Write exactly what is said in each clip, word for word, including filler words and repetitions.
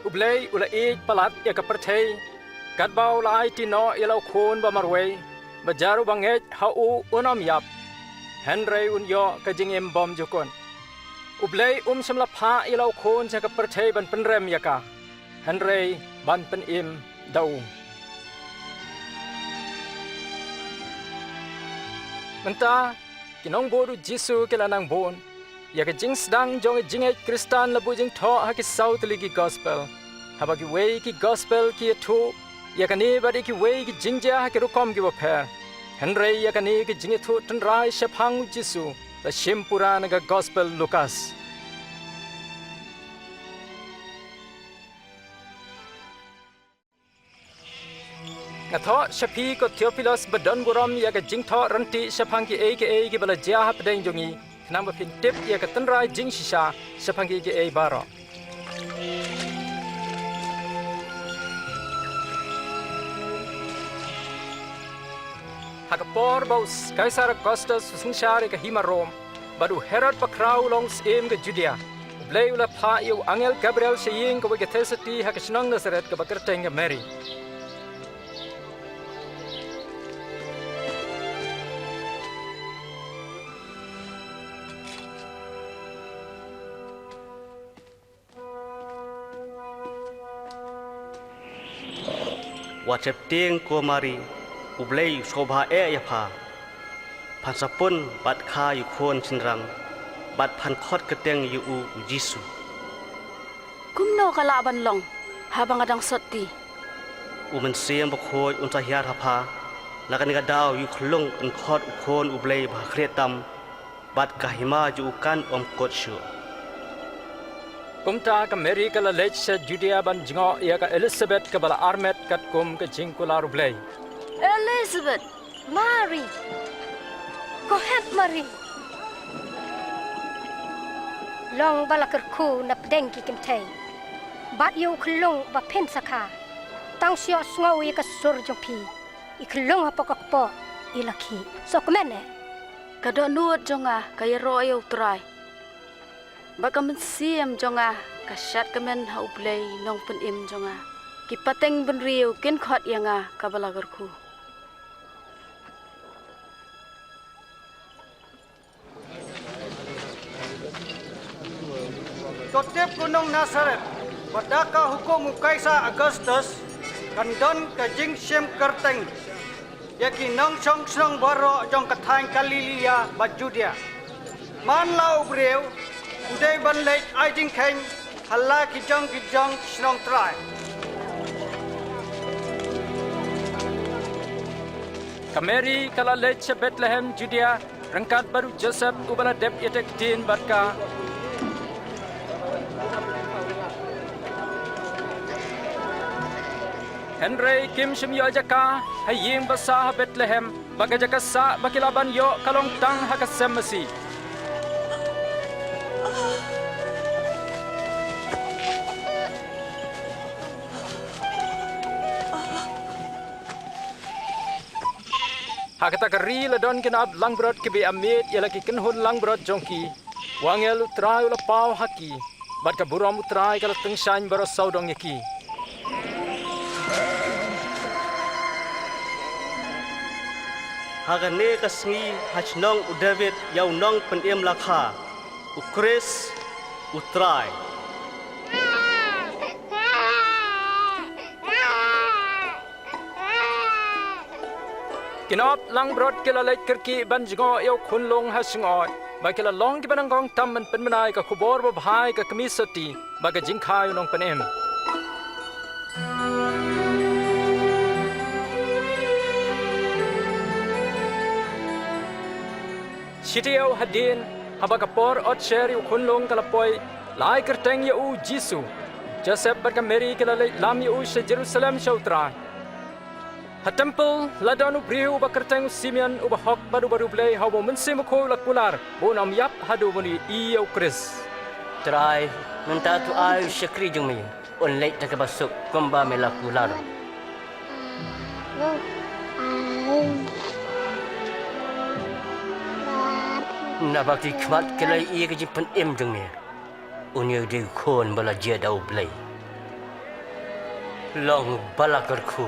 U Blei u la ïeit palat ïa ka pyrthei, katba u la aiti noh ïa la u Khun ba marwei, ba jar uba ngeit ha u un ym ïap, hynrei un ïoh ka jingim bymjukut. U Blei um shym la phah ïa la u Khun sha ka pyrthei ban pynrem ïa ka, hynrei ban pynim da u. Mynta, ki nongbud u Jisu ki la nang bun. Ïa ka jingsdang jong ka jingngeit Khristan la buh jingthoh ha ki saw tylli ki gospel. Haba kiwei ki gospel ki ïathuh ïa kane bad ïa kiwei ki jingjia ha ki rukom kiba pher, hynrei ïa kane ka jingïathuh tynrai shaphang u Jisu la shim pura na ka gospel Lukas. Nga thoh sha phi ko Theophilus ba don burom ïa ka jingthoh rynti shaphang kiei kiei kiba la jia hapdeng jong ngi, khnang ba phin tip ïa ka tynrai jingshisha shaphang kiei kiei baroh. Ha ka por ba u Kaisar Augustus u synshar ïa ka hima Rom, bad u Herod bakhraw u long u syiem ka Judia, U Blei u la phah ïa u angel Gabriel sha ïing kawei ka theisotti ha ka shnong Nazareth kaba kyrteng ka Mary. Wat sheptieng ko Mari, U Blei u sngewbha eh ïa pha. Phan sa pun bad kha ïa u khun shynrang, bad phan khot kyrteng ïa u, u Jisu. Kumno ka lah ban long haba nga dang sotti? U Mynsiem Bakhuid un sa hiar ha pha. Na kane ka daw ïa u khyllung yn khot u Khun U Blei Bahakhlieh Tam, bad ka hima jong u kan ym kut shuh. Kumta ka Mary ka la leit sha Judia ban jngoh ïa ka Elisabet kaba la armet katkum ka jingkular U Blei. Elisabet! Mari! Ko hep Mari! Long ba la kyrkhu na pdeng ki kynthei, bad ïa u khyllung ba phin sa kha, tang shu ïohsngew ïa ka sur jong phi, i khyllung hapoh ka kpoh i la khih. Sngewkmen eh. Ka dohnud jong nga ka ïaroh ïa U Trai, bad ka mynsiem jong nga ka shad kmen ha U Blei Nongpynim jong nga. Ki pateng bynriew kin khot ïa nga kaba la kyrkhu. To tip ko nong Nazareth, ba da ka hukum u Kaisar Augustus kan don ka jingshim kyrteng ïa ki nongshong shnong baroh jong ka thaiñ Galilia bad Judia. Man la u briew u dei ban leit ai jingkheiñ ha la ki jong ki jong ki shnong trai. Ka Mary ka la leit sha Bethlehem Judia ryngkat bad u Joseph uba la dep ïateh ktien bad ka. Hynrei kim shym ïoh jaka ha ïing basa ha Bethlehem, ba ka jaka sah ba ki lah ban ïoh ka long tang ha ka sem masi. Ha kata ka ri la don ki nongap langbrot kiba ïa miet ïa la ki kynhun langbrot jong ki. U angel U Trai u la paw ha ki, bad ka burom U Trai ka la tyngshaiñ baroh sawdong ïa ki. Ha kane ka sngi ha shnong u David ïa u Nongpynim la kha, U Khrist U Trai. Ki nongap langbrot ki la leit kyrkieh ban jngoh ïa u khunlung ha shyngoh, ba ki la long kiba nang kongtam ban pynbna ïa ka khubor babha ïa ka kmie sotti bad ka jingkha ïa u Nongpynim. Shi taïew hadien, haba ka por ot sher ïa u khunlung ka la poi, la ai kyrteng ïa u Jisu. Joseph bad ka Mary ki la leit lam ïa u sha Jerusalem sha U Trai. Ha templ la don u briew uba kyrteng u Simeon, uba hok bad uba riewblei, ha uba u Mynsiem Bakhuid u la kular ba un ym ïap haduh ban ïohi ïa u Khrist. Trai, mynta to ai u shakri jong me un leit da kaba suk kumba me la kular. Naba ki khmat ki la ïohi ïa ka jingpynim jong me. Une u dei u Khun ba la jia da U Blei. Long ba la kyrkhu.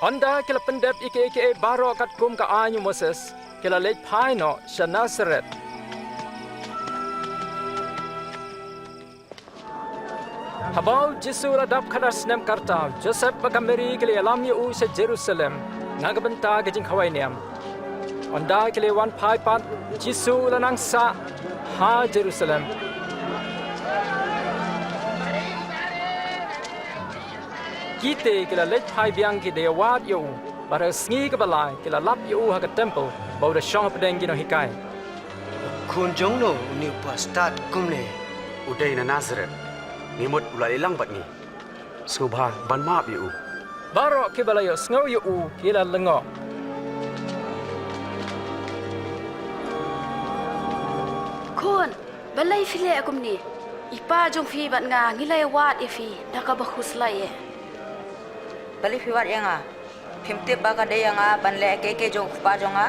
Ynda ki la pyndep ïa kiei kiei baroh katkum ka aiñ u Moses, ki la leit phai noh sha Nasareth. Haba u Jisu u la dap khatar snem ka rta, u Joseph bad ka Mari ki la ïalam ïa u sha Jerusalem na ka bynta ka jingkhawai niam. Ynda ki la wan phai pat, u Jisu u la nang sah ha Jerusalem. Kita ki la leit phai biang, ki da ïawad ïa u. Bad ha ka sngi kaba lai ki la lap ïa u ha ka templ ba u da shong hapdeng ki nonghikai. Khun jong no une uba stad kumne? U dei na Nasareth. Ngi mut u la ïalang bad ngi. Sngewbha ban map ïa u. Baroh kiba la ïohsngew ïa u ki la lyngngoh. Khun, balei phi leh kumne? I pa jong phi bad nga ngi la ïawad ïa phi da kaba khuslai eh. Balei phi wad ïa nga? Phim tip ba ka dei ïa nga ban leh kiei kiei jong u kpa jong nga?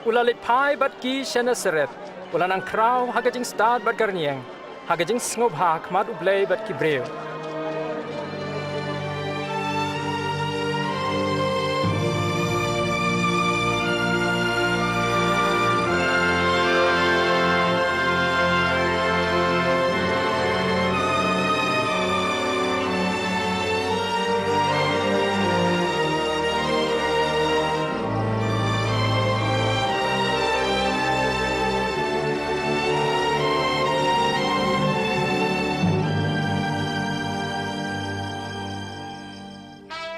U la leit phai bad ki sha Nasareth. U la nang khraw ha ka jingstad bad ka rynïeng, ha ka jingsngewbha ha khmat U Blei bad ki briew.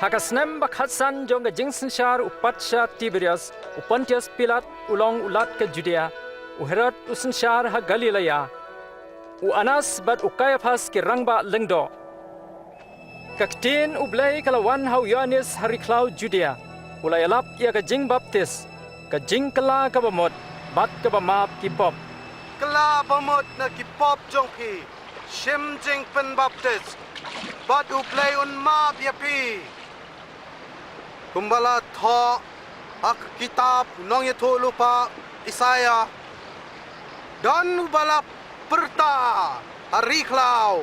Ha ka snem ba khatsan jong ka jingsynshar u patsha Tiberias, u Pontius Pilat u long u lat ka Judia, u Herod u synshar ha Galilea, u Anas bad u Kaiaphas ki rangbah lyngdoh. Ka ktien U Blei ka la wan ha u Ïoannis ha ri khlaw Judia, u la ïalap ïa ka jingbaptis, ka jingkylla kaba mut bad kaba map ki pop. Kylla ba mut na ki pop jong phi, shim jingpynbaptis, bad U Blei un map ïa phi. Kumba la thoh ha ka kitab u nongïathuhlypa Isaïah, don uba la pyrta ha ri khlaw: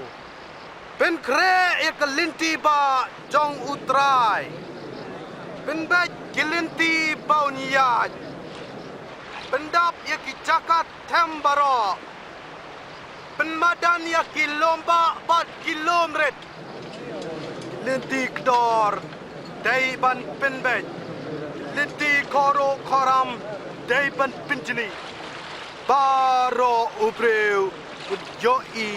Pynkhreh ïa ka lynti bah jong U Trai. Pynbeit ki lynti ba un ïaid. Pyndap ïa ki jaka them baroh. Pynmadan ïa ki lum bah bad ki lum rit. Lynti kdor dei ban pynbeit. Lynti khoro khoram dei ban pynjli. Baroh u briew un ïohi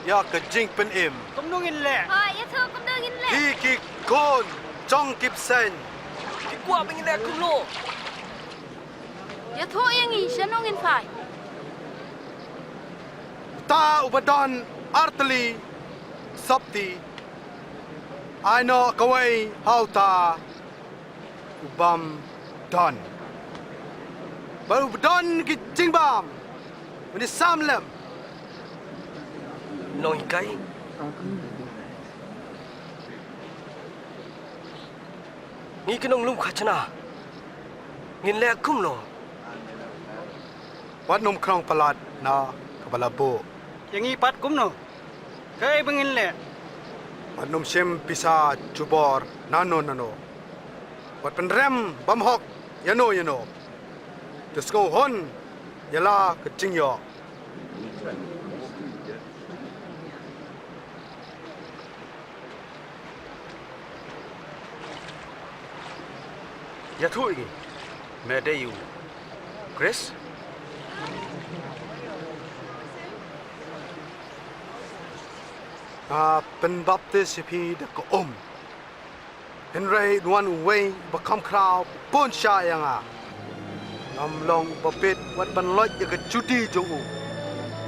ïa ka jingpynim. Kumno ngin leh? Ha, ïathuh kumno ngin leh? Hi ki khun jong ki bseiñ. Phi kwah ba ngin leh kumno? Ïathuh ïa ngi, shano ngin phai? Uta uba don artylli sopti, ai noh kawei ha uta u bym don. Bad uba don ki jingbam, un ïasam lem. Nonghikai, ngi ki nonglum khajna, ngin leh kumno? Wat nym khrong palat na kaba la buh. Ïa ngi pat kumno? Kaei ba ngin leh? Wat nym shim pisa jubor nano nano. Wat pynrem bymhok ïano ïano. To sngewhun ïa la ka jingïoh. Ïathuh ïa ngi, me dei u Khrist? Nga pynbaptis ïa phi da ka um. Hynrei un wan uwei uba kham khraw bun shai ïa nga. Ngam long uba bit wat ban loit ïa ka juti jong u.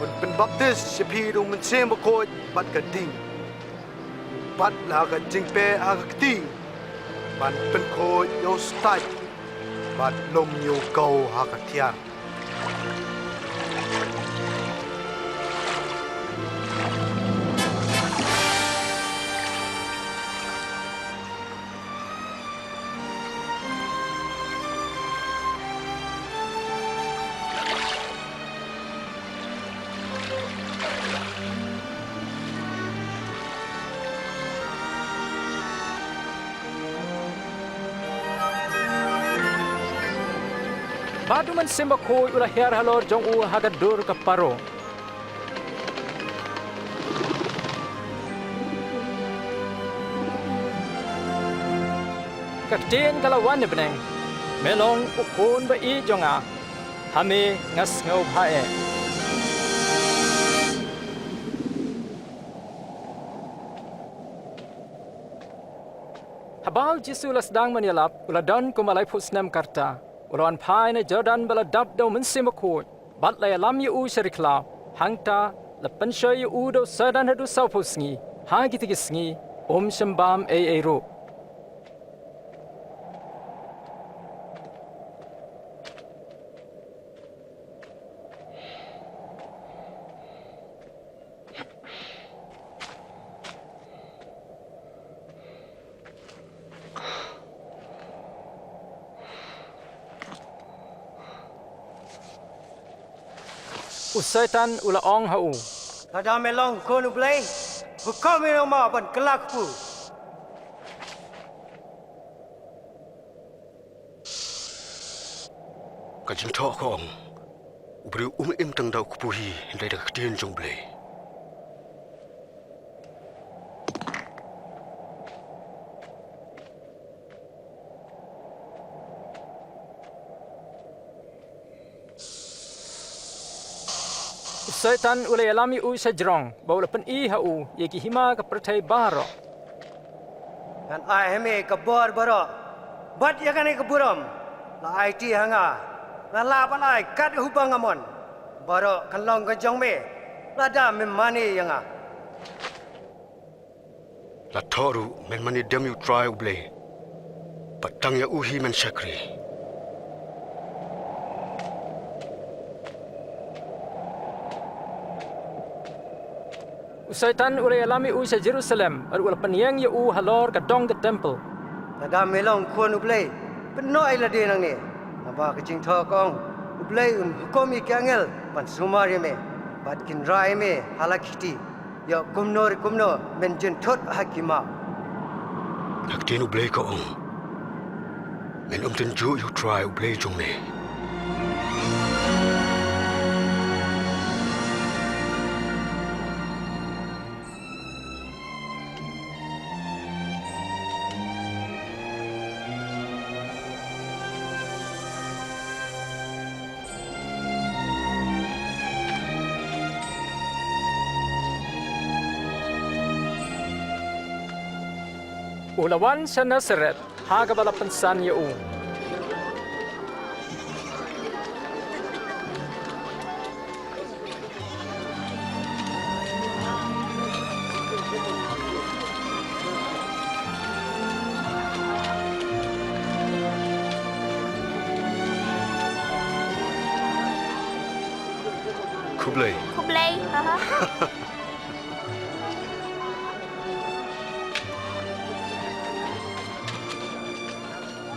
Un pynbaptis ïa phi da u Mynsiem Bakhuid bad ka ding. Bat la ka jingpeh ha ka kti, ban pynkhuid ïa u stait, bad lum ïa u kaw ha ka thiar. Bad u Mynsiem Bakhuid u la hiar halor jong u ha ka dur ka paro. Ka ktien ka la wan na bneng. Me long u khun ba-ïeit jong nga. Ha me nga sngewbha eh. Haba u Jisu u la sdang ban ïalap, u la don kumba laiphew snem ka rta. U la wan phai na Jordan ba la dap da u Mynsiem Bakhuid. Bad la ïalam ïa u sha ri khlaw. Hangta la pynshoi ïa u da u Soitan haduh sawphew sngi. Ha kita ki sngi um shym bam ei ei ruh. U Soitan u la ong ha u, lada me long Khun U Blei, hukum ïa u maw ban kylla kpu. Ka jingthoh ka ong, u briew um im tang da u kpu hi, hynrei da ka ktien jong U Blei. U Soitan u la ïalam ïa u sha jrong, ba u la pyni ha u ïa ki hima ka pyrthei baroh. Ngan ai ha me ka bor baroh, bad ïa kane ka burom la aiti ha nga, nga lah ban ai kat haba nga mon. Baroh kan long ka jong me, lada mem mane ïa nga. La thoh ruh, men mane dem ïa U Trai U Blei, bad tang ïa u hi men shakri. U Soitan u la ïalam ïa u sha Jerusalem, bad u la pynïeng ïa u halor ka dong ka templ. Lada me long Khun U Blei, pynnoh ïa lade nangne. Naba ka jingthoh ka ong, U Blei un hukum ïa ki angel ban sumar ïa me, bad kin rai ïa me ha la ki kti. Ïoh kumno re kumno men jynthut ha ki map. Ka ktien U Blei ka ong, men ym tynjuh ïa U Trai U Blei jong me. U la wan sha Nasareth, ha kaba la pynsan ïa u. Khublei. Khublei. Aha.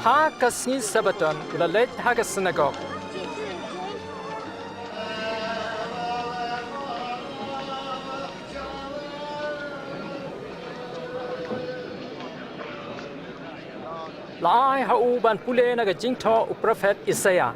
Ha ka sngi Sabbaton, u la leit ha ka synagog. La ai ha u ban pule na ka jingthoh u prophet Isaiah.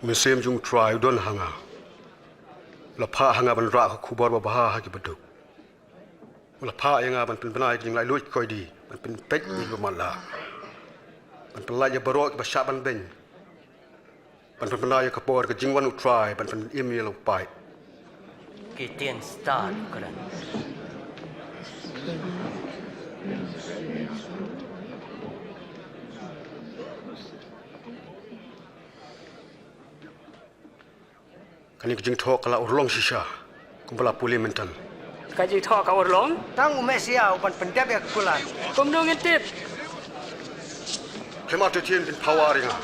U Mynsiem jong U Trai u don ha nga. U la phah ha nga ban rah ka khubor babha ha ki baduk. U la phah ïa nga ban pynbna ïa ka jinglaitluid koidi, ban pynpeit ïa ki bamatlah, ban pynlait ïa baroh kiba shah ban beiñ, ban pynbna ïa ka por ka jingwan U Trai, ban pynim ïa la u paid. Ki ktien stad u kren. Kane ka jingthoh ka la urlong shisha, kumba la pule mynta. Ka jingthoh ka urlong? Tang u Messiah u ban pyndep ïa ka kular. Kumno ngin tip? Khlem artatien pynpaw ïa nga,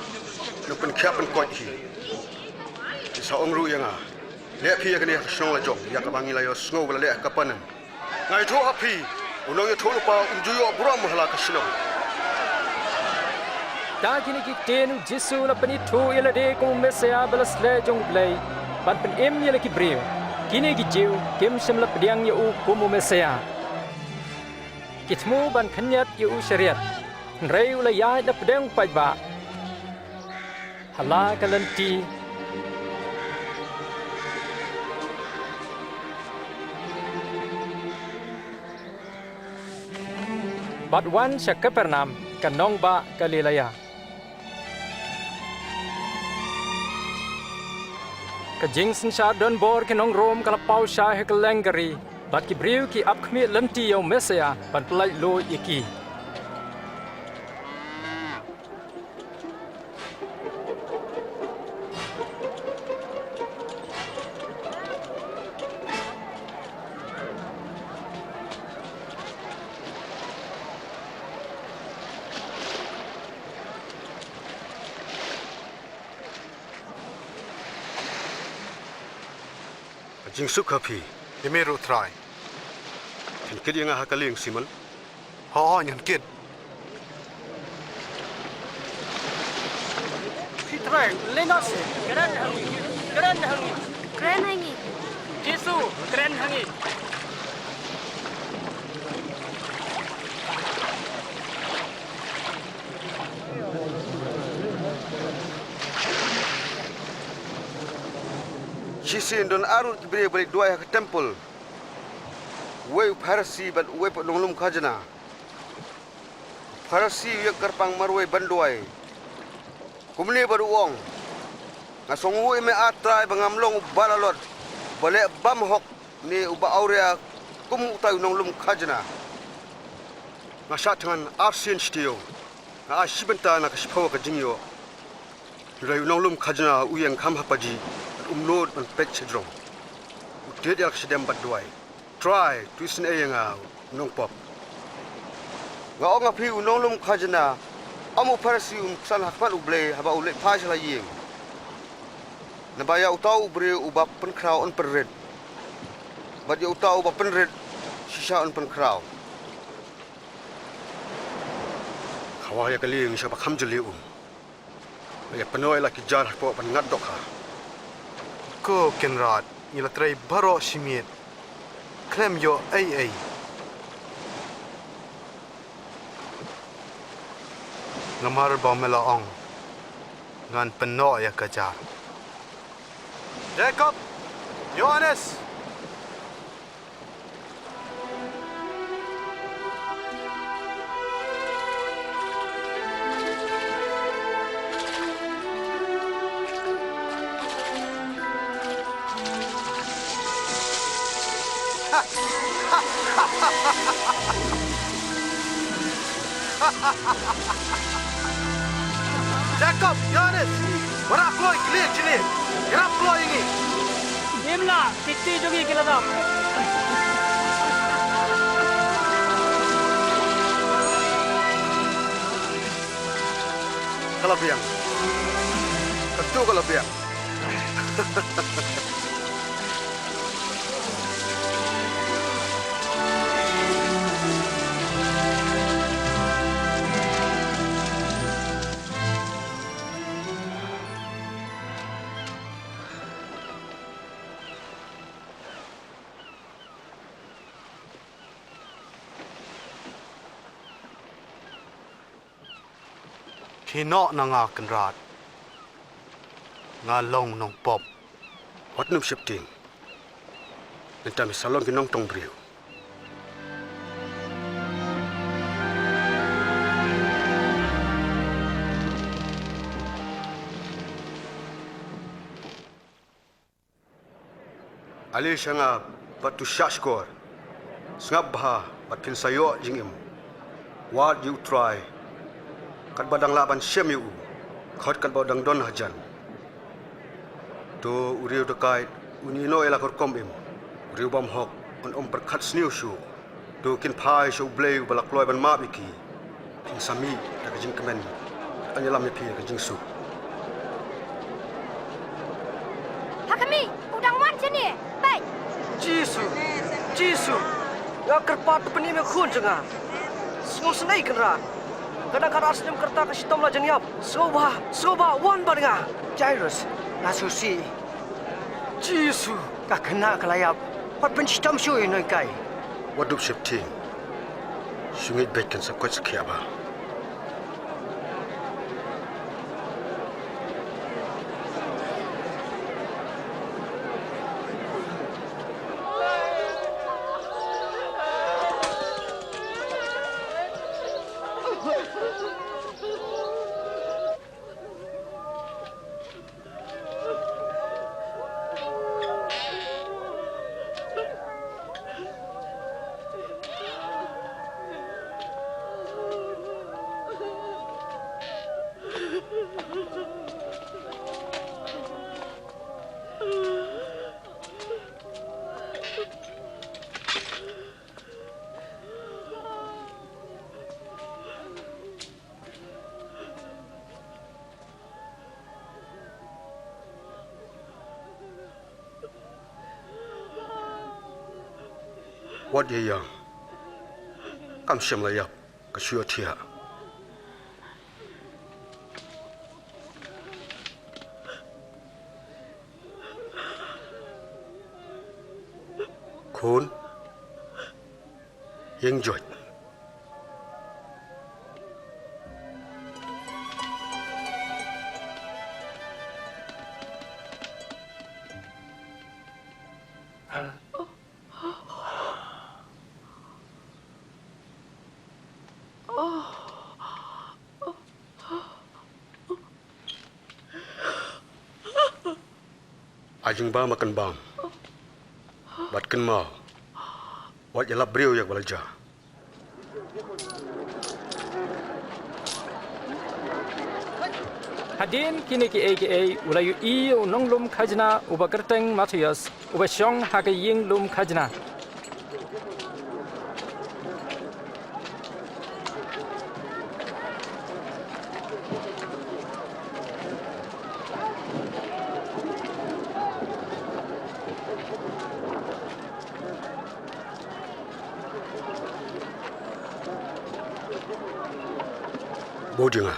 ngan pynkhiah pynkoit hi. Phi sa ong ruh ïa nga, leh phi ïa kane ha ka shnong lajong, ïa kaba ngi la ïohsngew ba la leh ha ka Kapernaum. Nga ïathuh ha phi, u nongïathuhlypa um ju ïoh burom ha la ka shnong. Da kine ki ktien u Jisu u la pynithuh ïa lade kum u Messaïah ba la sleh jong U Blei, ban pynim ïa la ki briew. Kine ki Jiw kim shym la pdiang ïa u kum u Messaïah. Ki thmu ban khynñiat ïa u shariat, hynrei u la ïaid na pdeng u paidbah ha la ka lynti. Bad wan sha Kapernaum, ka nongbah Galilea. Ka jingsynshar donbor ki nong Rom ka la paw shai ha kylleng ka ri, bad ki briew ki ap khmih lynti ïa u Messaïah ban pyllait luid ïa ki. Ka jingsuk ha phi. Ïa me ruh Trai. Phin kit ïa nga ha ka lieng, Simon? Hooid, ngan kit. Phi Trai, leit noh seh. Kren ha ngi. Kren ha ngi. Kren ha ngi. Jisu, kren ha ngi. Shisien don arngut ki briew ba leit duwai ha ka templ. Uwei u Pharisi bad uwei pat u nonglum khajna. U Pharisi u ïeng kyrpang marwei ban duwai. Kumne bad u ong, nga sngewnguh ïa me, A Trai, ba ngam long u balalot, ba leh bymhok, ne uba awria kum utai u nonglum khajna. Nga shah thngan arsien shi taïew. Nga ai shi bynta na ka shiphew ka jingïoh. Hynrei u nonglum khajna u ïeng kham ha pajih, bad um nud ban peit shajrong. U tied ïa la ka shadem bad duwai, Trai, to isynei ïa nga u nongpop. Nga ong ha phi, u nonglum khajna, ym u Pharisi um ksan ha khmat U Blei haba u leit phai sha la ïing. Naba ïa uta u briew uba pynkhraw yn pynrit, bad ïa uta uba pynrit shisha yn pynkhraw. Khawa ïa ka lieng sha ba kham jylliew um. Ïa pynnoh ïa la ki jar hapoh ban ngat dohkha. Ko Kynrad, ngi la trei baroh shi miet, khlem ïoh ei ei. Namar ba me la ong, ngan pynnoh ïa ka jar. Jakob, Ïoannis. Jakob, Ïoannis, wat ïa kloi, ki lieh, ki lieh. Ïarap kloi ïa ngi. Ngim lah, ki kti jong ngi ki la dam. Ka la biang. Katto ka la biang. Phi noh na nga Kynrad. Nga long nongpop. Wat nym sheptieng. Mynta me sa long ki nongtong briew. Ale sha nga bad to shahshkor. Sngap bha bad phin sa ïoh jingim. Wad ïa U Trai katba dang lah ban shem ïa u, khot katba u dang don hajan. To u riew dakait un ïehnoh ïa la ka rukom im. U riew bymhok un ym pyrkhat sniew shuh. To kin phai sha U Blei uba la kloi ban map ïa ki. Phin sa mih da ka jingkmen. Ngan ïalam ïa phi da ka jingsuk. Peit! Jisu! Jisu! Nga kyrpad, pyni me khun jong nga. Sngewsynei, Kynrad. Ka dang khatar snem ka rta ka shitom la jan ïap. Sngewbha, sngewbha, wan bad nga. Jairus, nga sngewsih. Jisu! Ka khynnah ka la ïap. Wat pynshitom shuh ïa u nonghikai. Wat dup sheptieng. Shu ngeit beit, kan sa koit sa khiah bha. Wat ïa ïeng. Kam shym la ïap, ka shu ïohthiah. Khun, ïeng joit. Ai jingbam ma kan bam. Bad kynmaw, wat ïalap briew ïa kaba la jia. Hadien kine kiei kiei, u la ïohi ïa u nonglum khajna uba kyrteng Mathaios, uba shong ha ka ïing lum khajna. Bud ïa nga.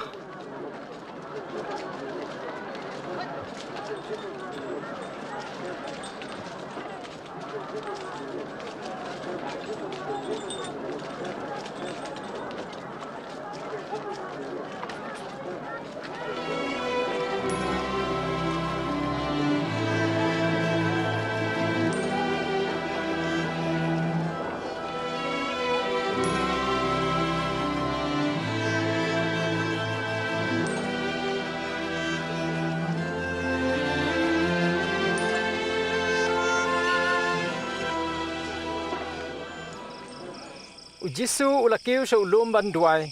U Jisu u la kiew sha u lum ban duwai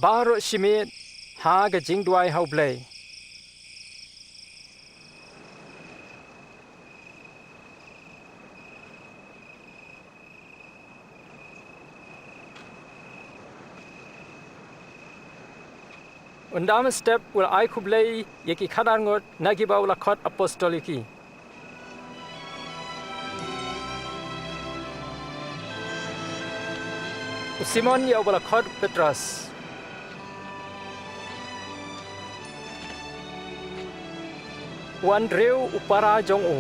baroh shi miet ha ka jingduwai ha U Blei. Ynda mynstep u la ai khublei ïa ki khatar ngut na kiba u la khot apostol ïa ki. U Simon ïa uba la khot Petros. U Andreu u para jong u.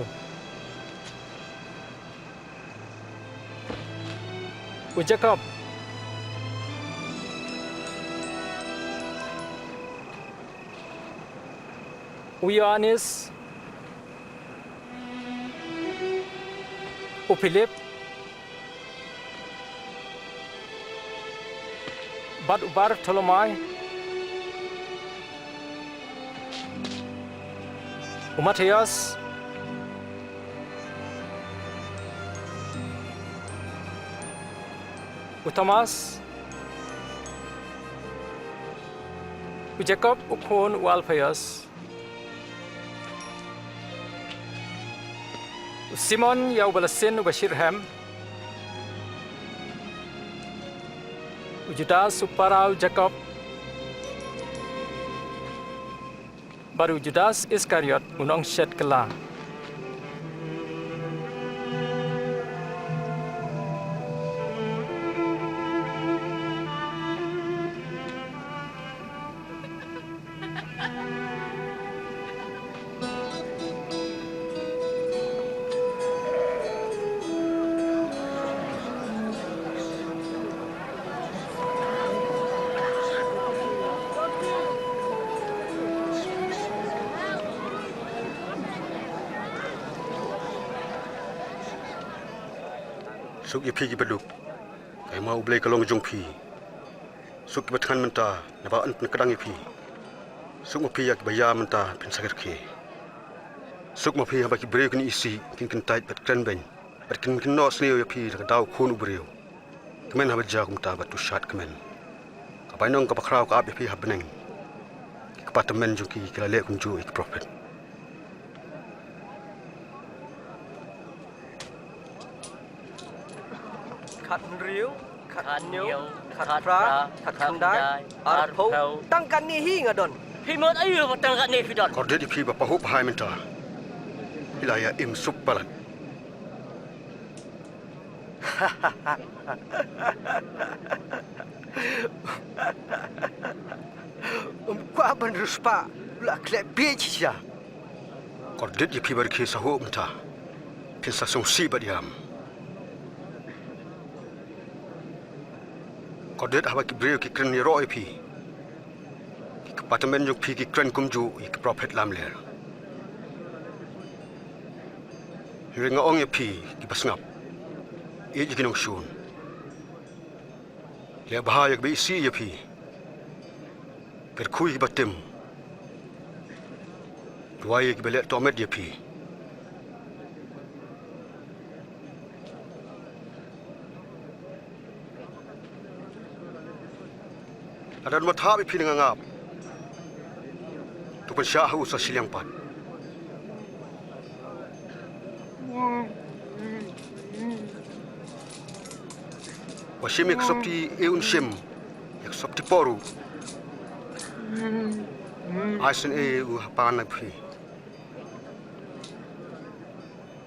U Jakob. U Ïoannis. U Philip. Bad u Bartholomai. U Mathaios. U Thomas. U Jakob u khun u Alphaeus. U Simon ïa uba la syn uba shitrhem. U Judas u para u Jakob. Bad u Judas Iskariot u nongshet kylla. Suk ïa phi kiba duk. Ka hima U Blei ka long jong phi. Suk kiba thngan mynta, naba yn pynkdang ïa phi. Suk ma phi ïa kiba ïam mynta, phin sa kyrkhie. Suk ma phi haba ki briew kin isih, kin kyntait bad kren beiñ. Bad kin kynnoh sniew ïa phi da ka daw Khun u briew. Kmen haba jia kumta bad to shad kmen. Ka bainong kaba khraw ka ap ïa phi ha bneng. Ki kpa tymmen jong ki ki la leh kumjuh ïa ki prophet. Khathynriew, khathynñiew, khatphra, khatkhyndai, arphew. Tang katne hi nga don. Phi mut aïu ba tang katne phi don? Kordit ïa phi ba pahuh bha mynta. Phi la ïa im suk palat. Um kwah ban riewspah, u la khleh bieit shisha. Kordit ïa phi ba rkhie sahuh mynta. Phin sa sngewsih bad ïam. Kordit haba ki briew ki kren ïaroh ïa phi. Ki kpa tymmen jong phi ki kren kumjuh ïa ki prophet lamler. Hynrei nga ong ïa phi kiba sngap, ïeit ïa ki nongshun. Leh bha ïa kiba isih ïa phi. Kyrkhu ïa kiba tim. Duwai ïa kiba leh tohmet ïa phi. Lada don ba thap ïa phi na nga ngap, to pynshah ha u sa shiliang pat. Wat shim ïa ka sopti, e un shim ïa ka sopti por ruh. Ai shen e u ha pan na phi.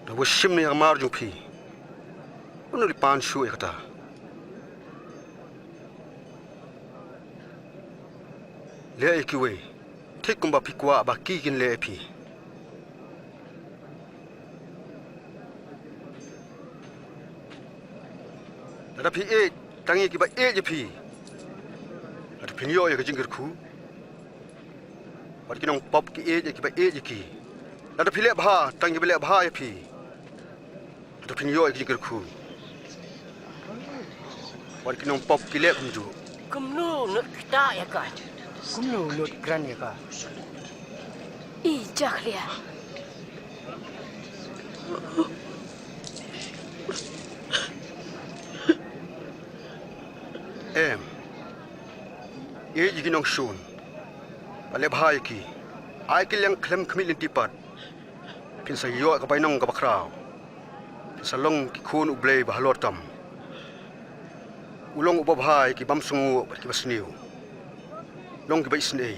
Da wat shim na ïa ka mar jong phi. Un li pan shuh ïa kata. Leh ïa kiwei thik kumba phi kwah ba ki kin leh ïa phi. Lada phi ïeit tang ïa kiba ïeit ïa phi, lada phin ïoh ïa ka jingkyrkhu. Wat ki nongpop ki ïeit ïa kiba ïeit ïa ki. Lada phi leh bha tang ïa kiba leh bha ïa phi, lada phin ïoh ïa ka jingkyrkhu. Wat ki nongpop ki leh kumjuh. Kumno u nud ktah ïa ka? Kumno u nud kren ïa ka? I jakhlia. Em. Ïeit ïa ki nongshun. Bad leh bha ïa ki. Ai ki liang khlem khmih lynti pat. Phin sa ïoh ka bainong kaba khraw. Phin sa long ki khun U Blei ba halor tam. U long uba bha ïa ki bym sngewnguh bad kiba sniew. Long kiba isynei.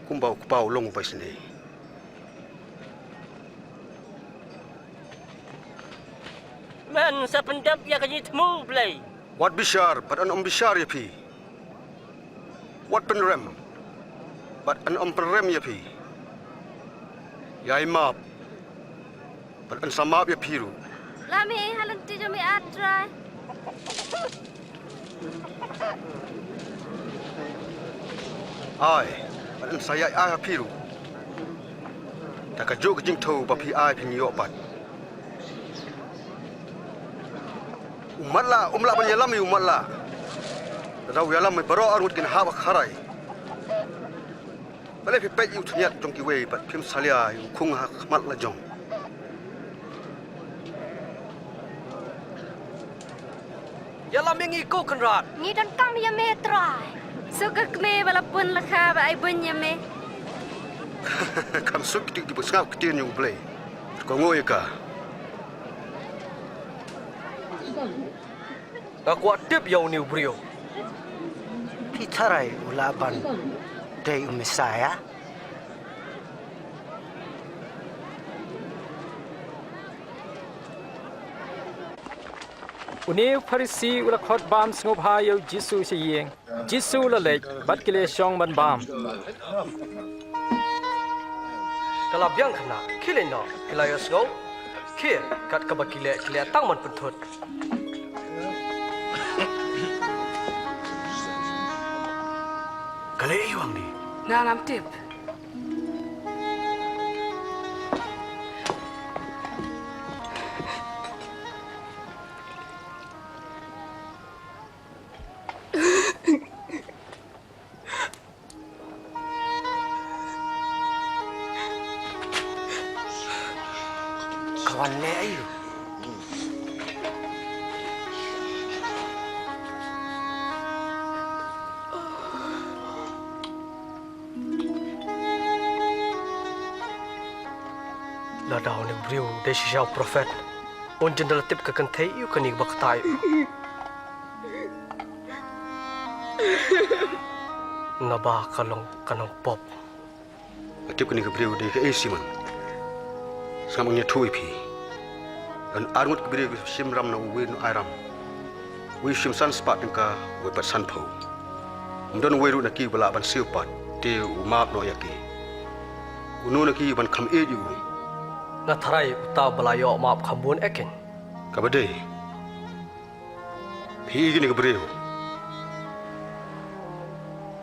Kumba u Kpa u long uba isynei. Men sa pyndep ïa ka jingthmu Blei. Wat bishar bad yn ym bishar ïa phi. Wat pynrem bad yn ym pynrem ïa phi. Ïai map bad yn sa map ïa phi ruh. La mih ha lynti jong me, ah Trai. Ai, bad yn sa ïai ai ha phi ruh. Da kajuh ka jingthew ba phi ai phin ïoh pat. U matlah um lah ban ïalam ïa u matlah. Lada u ïalam ïa baroh arngut kin hap ha kharai. Balei phi peit ïa u thniat jong kiwei bad phim salia ïa u khung ha khmat la jong? Ïalam ïa ngi ko Kynrad. Ngi donkam ïa me Trai. Suk ka kmie ba la pun la kha ba ai buiñ ïa me. Kham suk kito kiba sngap ktien jong U Blei. Kohnguh ïa ka. Nga kwah tip ïa une u briew. Phi tharai u lah ban dei u Messaïah? Une u Pharisi u la khot bam sngewbha ïa u Jisu sha ïing. Jisu u la leit bad ki la shong ban bam. Ka la biang khynnah, khie leit noh, ki la ïohsngew. Khie, kat kaba ki leh, ki leh tang ban pynthut. Ka leh aïu hangne? Nga ngam tip. Wan leh aïu? Lada une u briew u dei shisha u prophet, un jin da la tip ka kynthei aïu kane kaba ktah. Naba ka long ka nongpop. Nga tip kane ka briew dei kaei Simon. Sngap, ngan ïathuh ïa phi. Don arngut ki briew ki shim ram na uwei u nongairam. Uwei u shim san spah tyngka, uwei pat sanphew. Ym don uwei ruh na ki uba lah ban siew pat, te u map noh ïa ki. Uno na ki uban kham ïeit ïa u? Nga tharai uta uba la ïoh map kham bun eh keiñ. Kaba dei, phi ïohi kane ka briew?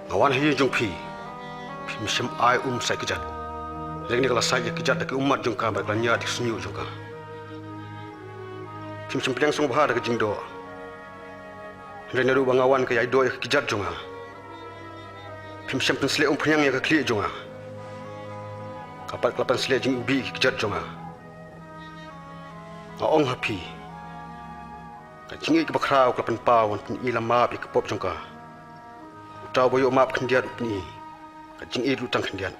Nga wan ha ïing jong phi, phim shym ai um sa ïa ki kjat. Hynrei kane ka la sait ïa ki kjat da ki ummat jong ka bad ka la ñiad ïa ki shñiuh jong ka. Phim shym pdiang sngewbha da ka jingdoh. Hynrei naduh ba nga wan ka ïai doh ïa ki kjat jong nga. Phim shym pynsleh umphniang ïa ka khlieh jong nga. Ka pat ka la pynsleh jingïohi ïa ki kjat jong nga. Nga ong ha phi, ka jingïeit kaba khraw ka la pynpaw ban pyni la map ïa ka pop jong ka. Uta uba ïoh map khyndiat u pyni ka jingïeit ruh tang khyndiat.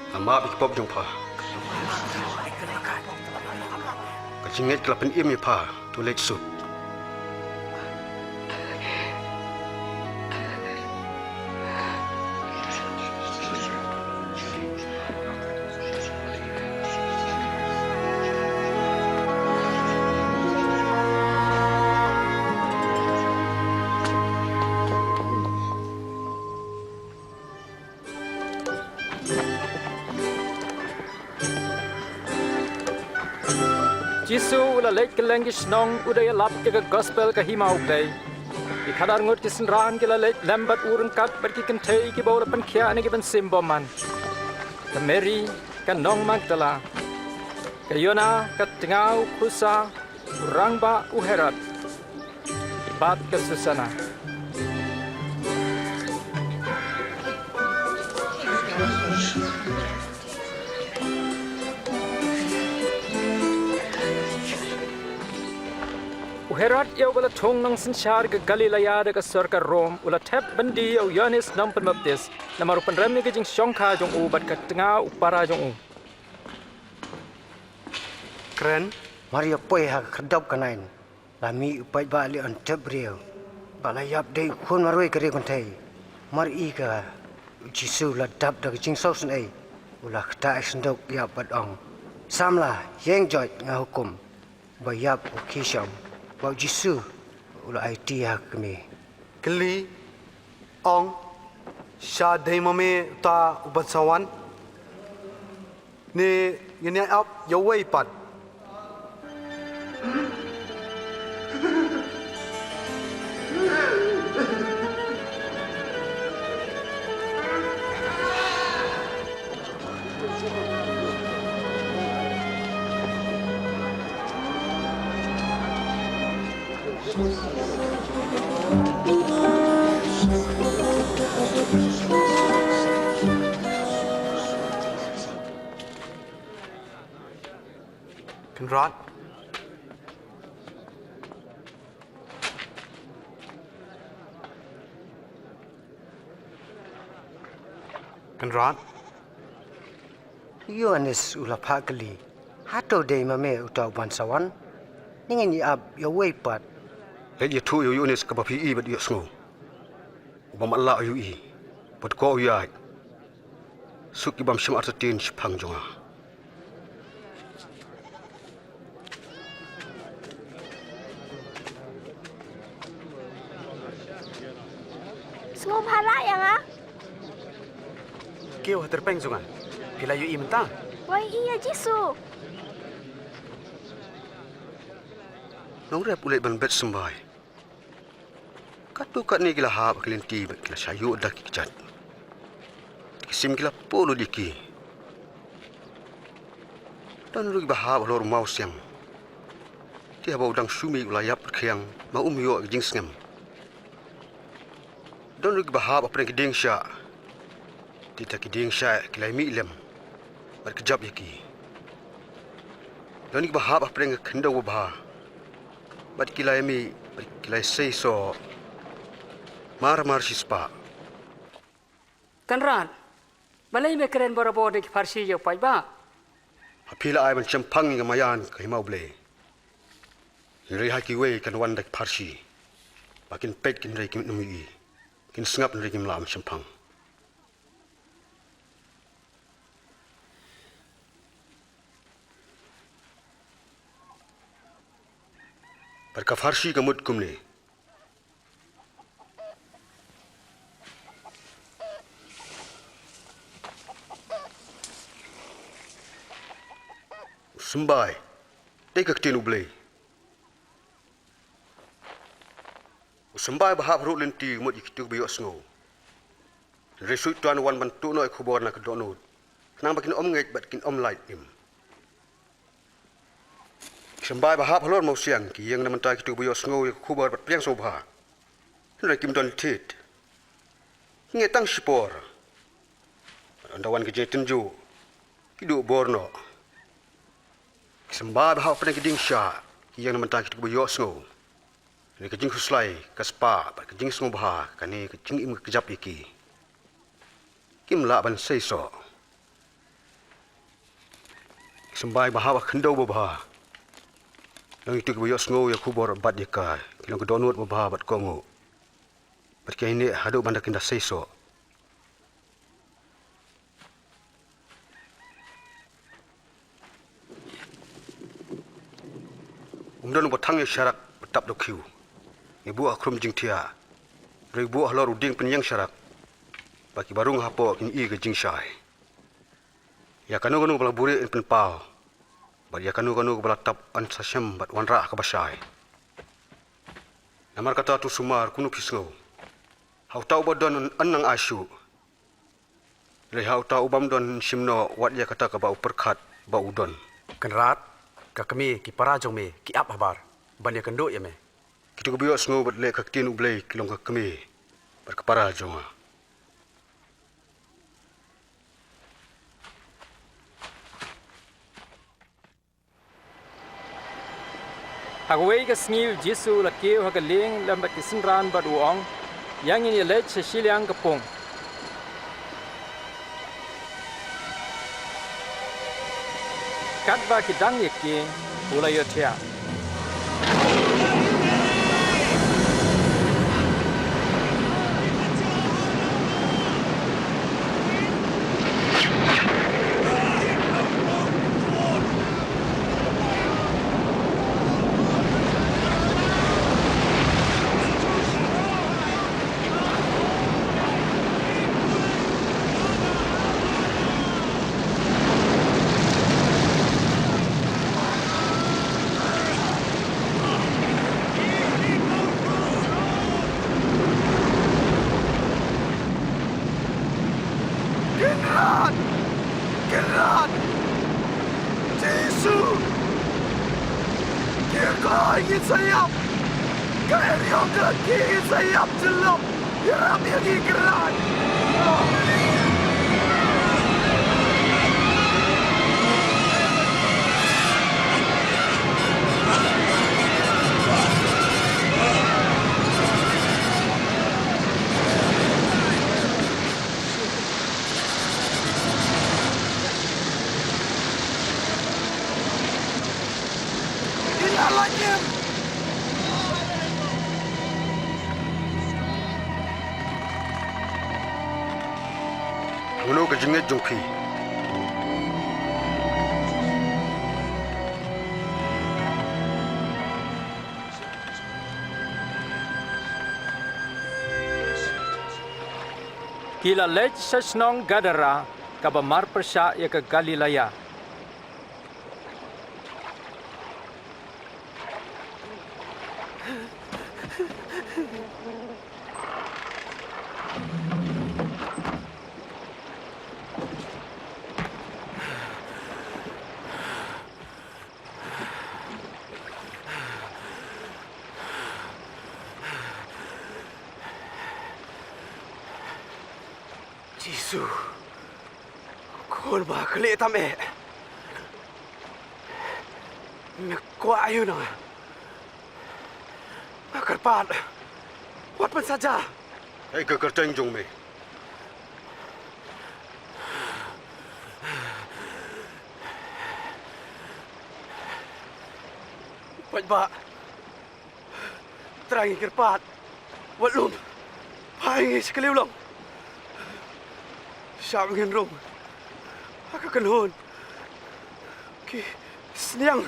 Nga map ïa ki pop jong pha. Ka jingngeit ka la pynim ïa pha, to leit suk. Jisu u la leit kylleng ki shnong u da ïalap ïa ka gospel ka hima U Blei. Ki khadar ngut ki synran ki la leit lem bad u ryngkat bad ki kynthei kiba u la pynkhiah na ki mynsiem bymman. Ka Mary ka nong Magdala, ka Joanna ka tnga u Kusa, u rangbah u Herod, bad ka Susana. U Herod ïa uba la thung nongsynshar ka Galilea da ka sor ka Rom u la thep byndi ïa u Ïoannis Nongpynbaptis namar u pynrem ïa ka jingshongkha jong u bad ka tnga u para jong u. Kren. Mar ïa poi ha ka khyrdop ka Nain, la mih u paidbah leh yn tep briew. Ba la ïap dei u khun marwei ka ri kynthei. Mar i ka, u Jisu u la dap da ka jingsngewsynei. U la ktah ïa ka synduk ïap bad ong, "Samla, ïeng joit, nga hukum." Ba ïap u khie shong. Ba u Jisu u la aiti ha ka kmie, kylli, ong, "Sha dei ma me uta uban sa wan, ne ngin ïa ap ïa uwei pat?" Kynrad. Kynrad. Ïoannis u la phah kylli, "Hato dei ma me uta uban sa wan, ne ngin ïa ap ïa uwei pat?" Leit ïathuh ïa u Ïoannis kaba phi i bad ïohsngew. Uba matlah u ïohi, bad ko u ïaid. Suk ki bym shym artatien shaphang jong nga. Sngewbha lah ïa nga. Kiew ha tyrpeng jong nga. Phi la ïohi mynta? Wei, ïa Jisu. Nongrep u leit ban bet symbai. Katto katne ki la hap ha ki lynti bad ki la shah ïuh da ki kjat. Ki sim ki la polo ïa ki. Don ruh kiba hap halor u mawsiang. Te Haba u dang shu mih u la ïap rkhiang, ma um ïoh ka jingsngem. Don ruh kiba hap hapdeng ki dieng shah. Te kita ki dieng shah ki la ïa mih lem bad kjap ïa ki. Don kiba hap hapdeng ka khyndew babha, bad ki la ïa mih bad ki la ïa sei soh mar mar shi spah. Kynrad, balei me kren borabor da ki pharshi ïa u paidbah? Ha phi la ai ban shemphang ïa ka maïan ka hima U Blei. Hynrei ha kiwei kan wan da ki pharshi, ba kin peit hynrei kim ym ïohi, kin sngap hynrei kim lah ban shemphang. Bad ka pharshi ka mut kumne: U symbai, dei ka ktien U Blei. U symbai ba hap ruh lynti mut ïa kito kiba ïohsngew. Hynrei Soitan u wan ban tuh noh ïa ka khubor na ka dohnud, khnang ba kin ym ngeit bad kin ym lait im. Ki symbai ba hap halor mawsiang ki ïeng na bynta kito kiba ïohsngew ïa ka khubor bad pdiang sngewbha. Hynrei kim don thied. Ki ngeit tang shipor. Bad ynda wan ka jingtynjuh, ki duh bor noh. Ki symbai ba hap hapdeng ki dieng shah ki ïeng na bynta kito kiba ïohsngew. Hynrei ka jingkhuslai ka spah bad ka jingsngewbha kane ka jingim ka kjap ïa ki. Kim lah ban sei soh. Ki symbai ba hap ha ka khyndew babha, long kito kiba ïohsngew ïa ka khubor bad ïa ka, ki long ka dohnud babha bad kohnguh. Bad ki ïaineh haduh ban da kin da sei soh. Um don uba thang ïa sharak ba tap da u khiew. Ngi buh ha khrum jingthiah, hynrei buh halor u dieng pynïeng sharak, ba kiba rung hapoh kin i ka jingshai. Ïa kano kano kaba la buhrieh yn pynpaw, bad ïa kano kano kaba la tap yn sa shem bad wanrah ha kaba shai. Namar kata to sumar, kumno phi sngew? Ha uta uba don yn nang ai shuh, hynrei ha uta u bym don yn shim noh wat ïa kata kaba u pyrkhat ba u don. Kynrad, ka kmie, ki para jong me ki ap habar ban ïakynduh ïa me. Kito kiba ïohsngew bad leh ka ktien U Blei ki long ka kmie bad ka para jong nga. Ha kawei ka sngi u Jisu u la kiew ha ka lieng lem bad ki synran bad u ong: Ïa ngin ïaleit sha shiliang ka pung. Katba ki dang ïakieng, u la ïohthiah. Kynrad! Kynrad! Jisu! Kynrad, ngin sa ïap! Ka eriong ka la kiew, ngin sa ïap jyllop! Ïarap ïa ngi, Kynrad! Ïa la ïem. Hangno ka jingngeit jong phi? Ki la leit sha shnong Gadara, kaba marpyrshah ïa ka Galilaya. Jisu, khun ba khleh tam eh. Me kwah aïu na nga? Nga kyrpad, wat pynsaja. Ai ka kyrteng jong me. Paidbah, Trai ngi kyrpad, wat lum phai ngi sha ka liang. Shah ngin rung ha ka kynhun ki sniang.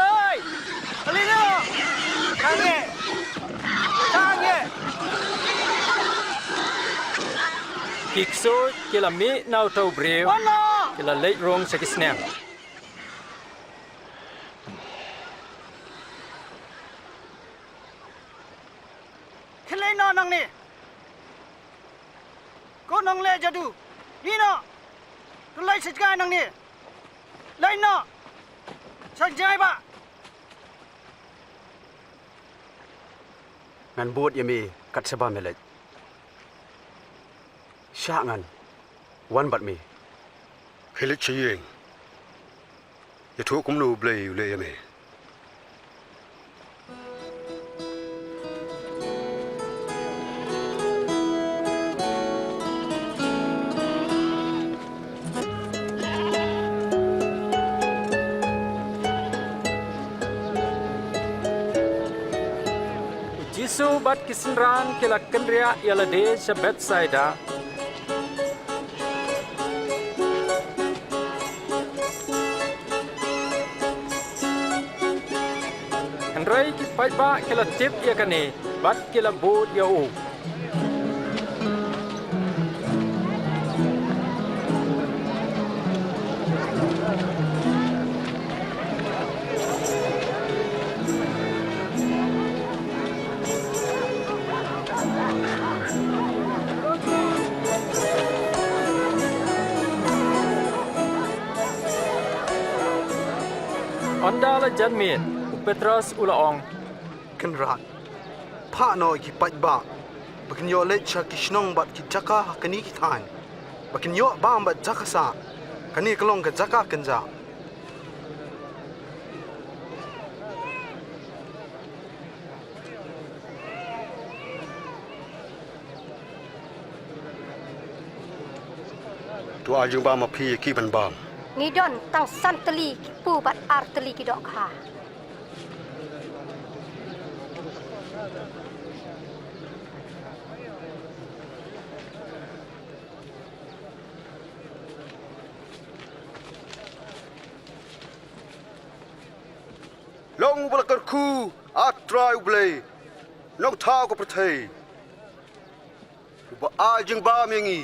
Oi! Alino! Tang ïa! Tang ïa! Ki ksuid ki la mih na uta u briew. Wan noh! Ki la leit rung sha ki sniang. Khie leit noh nangne. Ko nongleh jadu, leit noh. To leit sha jngai nangne. Leit noh sha jngai bah. Ngan bud ïa me kat shaba me leit. Shah ngan wan bad me. Khie leit sha ïing. Ïathuh kumno U Blei u leh ïa me. U Jisu bad ki synran ki la kynriah ïa lade sha Bethsaida. Hynrei ki paidbah ki la tip ïa kane bad ki la bud ïa u. Ynda la jan miet, u Petros u la ong, Kynrad, phah noh ïa ki paidbah ba kin ïoh leit sha ki shnong bad ki jaka ha kine ki thaiñ, ba kin ïoh bam bad jaka sah. Kane ka long ka jaka kynjah. To ai jingbam ma phi ïa ki ban bam. Ngi don tang san tylli ki kpu bad ar tylli ki dohkha. Long uba la kyrkhu, A Trai U Blei, Nongthaw ka pyrthei, uba ai jingbam ïa ngi.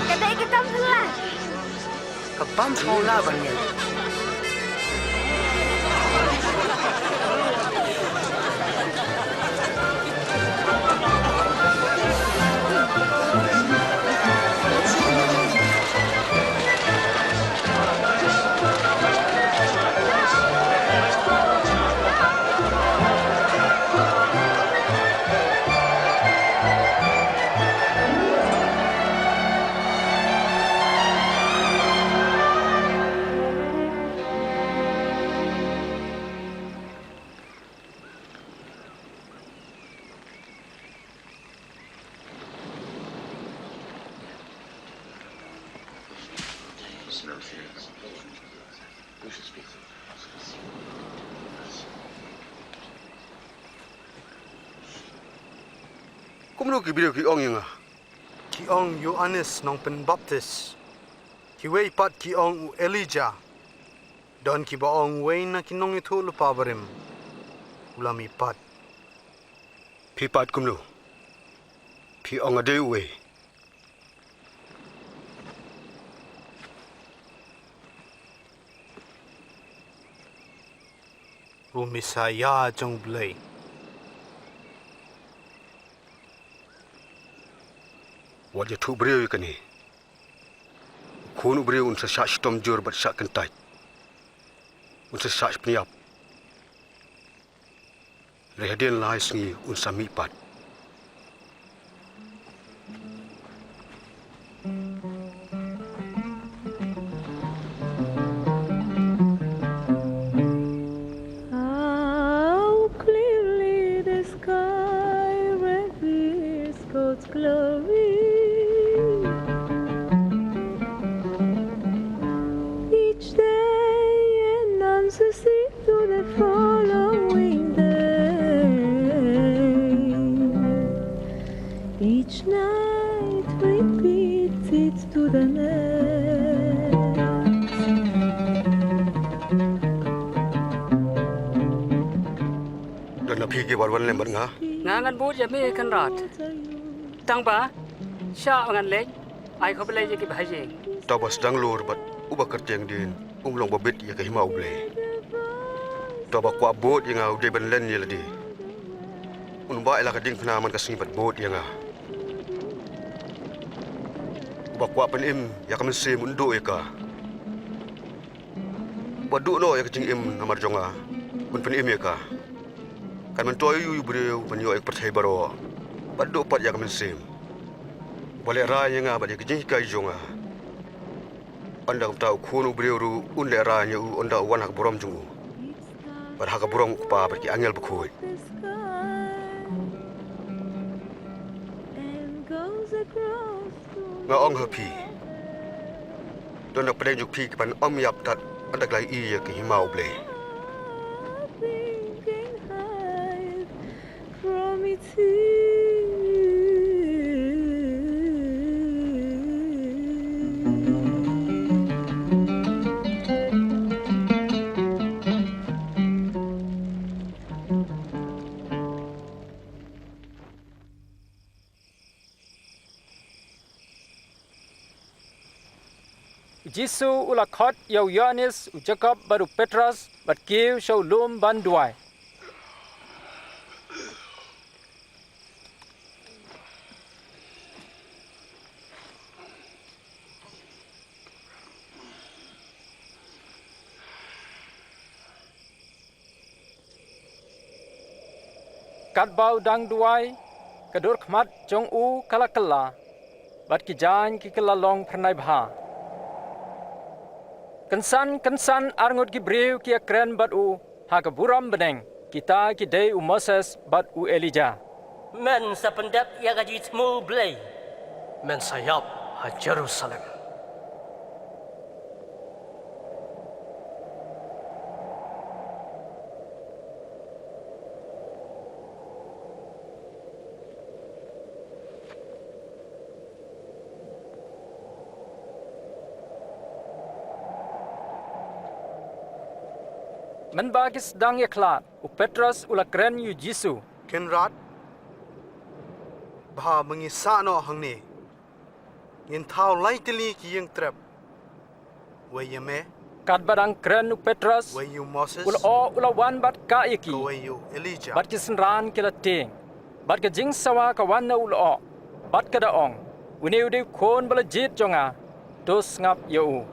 Ka dei ka kam phylla. Ka bam sngewlah ban ngeit. Kumno ki briew ki ong ïa nga? Ki ong Ïoannis Nongpynbaptis. Kiwei pat ki ong u Elijah. Don kiba ong uwei na ki nongïathuhlypa barim u la mih pat. Phi pat kumno? Phi ong nga dei uwei? U Messaïah jong U Blei. Wat ïathuh briew ïa kane. U Khun u briew un sa shah shitom jur bad shah kyntait. Un sa shah pynïap. Hynrei hadien lai sngi un sa mihpat. How clearly the sky reveals God's glory. Each day announces it to the following day. Each night repeats it to the next. Don na phi kiba wan lem bad nga? Nga ngan bud ïa me Kynrad. Tang ba shah ngan leit, ai khublei ïa ki bahaïing. To ba sdang lur bad uba kyrteng dien, um long ba bit ïa ka hima U Blei. To ba kwah bud ïa nga u dei ban len ïa lade. Un bah ïa la ka diengphna man ka sngi bad bud ïa nga. Uba kwah pynim ïa ka mynsiem un duh ïa ka. Uba duh noh ïa ka jingim namar jong nga, un pynim ïa ka. Kan myntoi ïa u briew ban ïoh ïa ka pyrthei baroh bad duh pat ïa ka mynsiem. Uba lehraiñ ïa nga bad ïa ka jinghikai jong nga, ynda kumta u Khun u briew ruh un lehraiñ ïa u ynda u wan ha ka burom jong u bad ha ka burom u Kpa bad ki angel bakhuid. Nga ong ha phi, don na pdeng jong phi ki ban ym ïap tat ynda ki la ïohi ïa ka hima U Blei. U Jisu u la khot ïa u Ïoannis, u Jakob bad u Petros bad kiew sha u lum ban duwai. Katba u dang duwai, ka dur khmat jong u ka la kylla, bad ki jaiñ ki kylla long phyrnai bha. Kynsan kynsan arngut ki briew ki ïakren bad u ha ka burom bneng, kita ki dei u Moses bad u Elijah. Men sa pyndep ïa ka jingthmu Blei. Men sa ïap ha Jerusalem. Mynba ki sdang ïakhlad, u Petros u la kren ïa u Jisu. Kynrad, bha ba ngi sah noh hangne. Ngin thaw lai tylli ki ïing trep. Wei ïa me. Katba dang kren u Petros, wei ïa u Moses, u lyoh u la wan bad kah ïa ki. Wei ïa u Elijah. Bad ki synran ki la tieng. Bad ka jingsawa ka wan na u lyoh. Bad ka da ong, une u dei u Khun ba la jied jong nga. To sngap ïa u.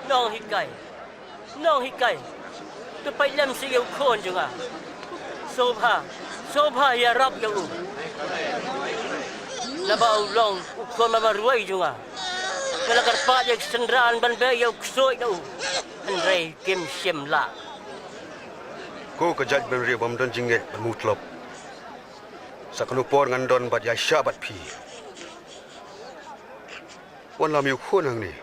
Nonghikai. Nonghikai. To peit lem sha ïa u Khun jong nga. Sngewbha. Sngewbha ïarap ïa u. Naba u long u Khun ba marwei jong nga. Nga la kyrpad ïa ki synran ban beh ïa u ksuid na u. Hynrei kim shym lah. Ko ka jaitbynriew bym don jingngeit bad mutlop. Sa kano por ngan don bad ïaishah bad phi. Wan lam ïa u Khun hangne.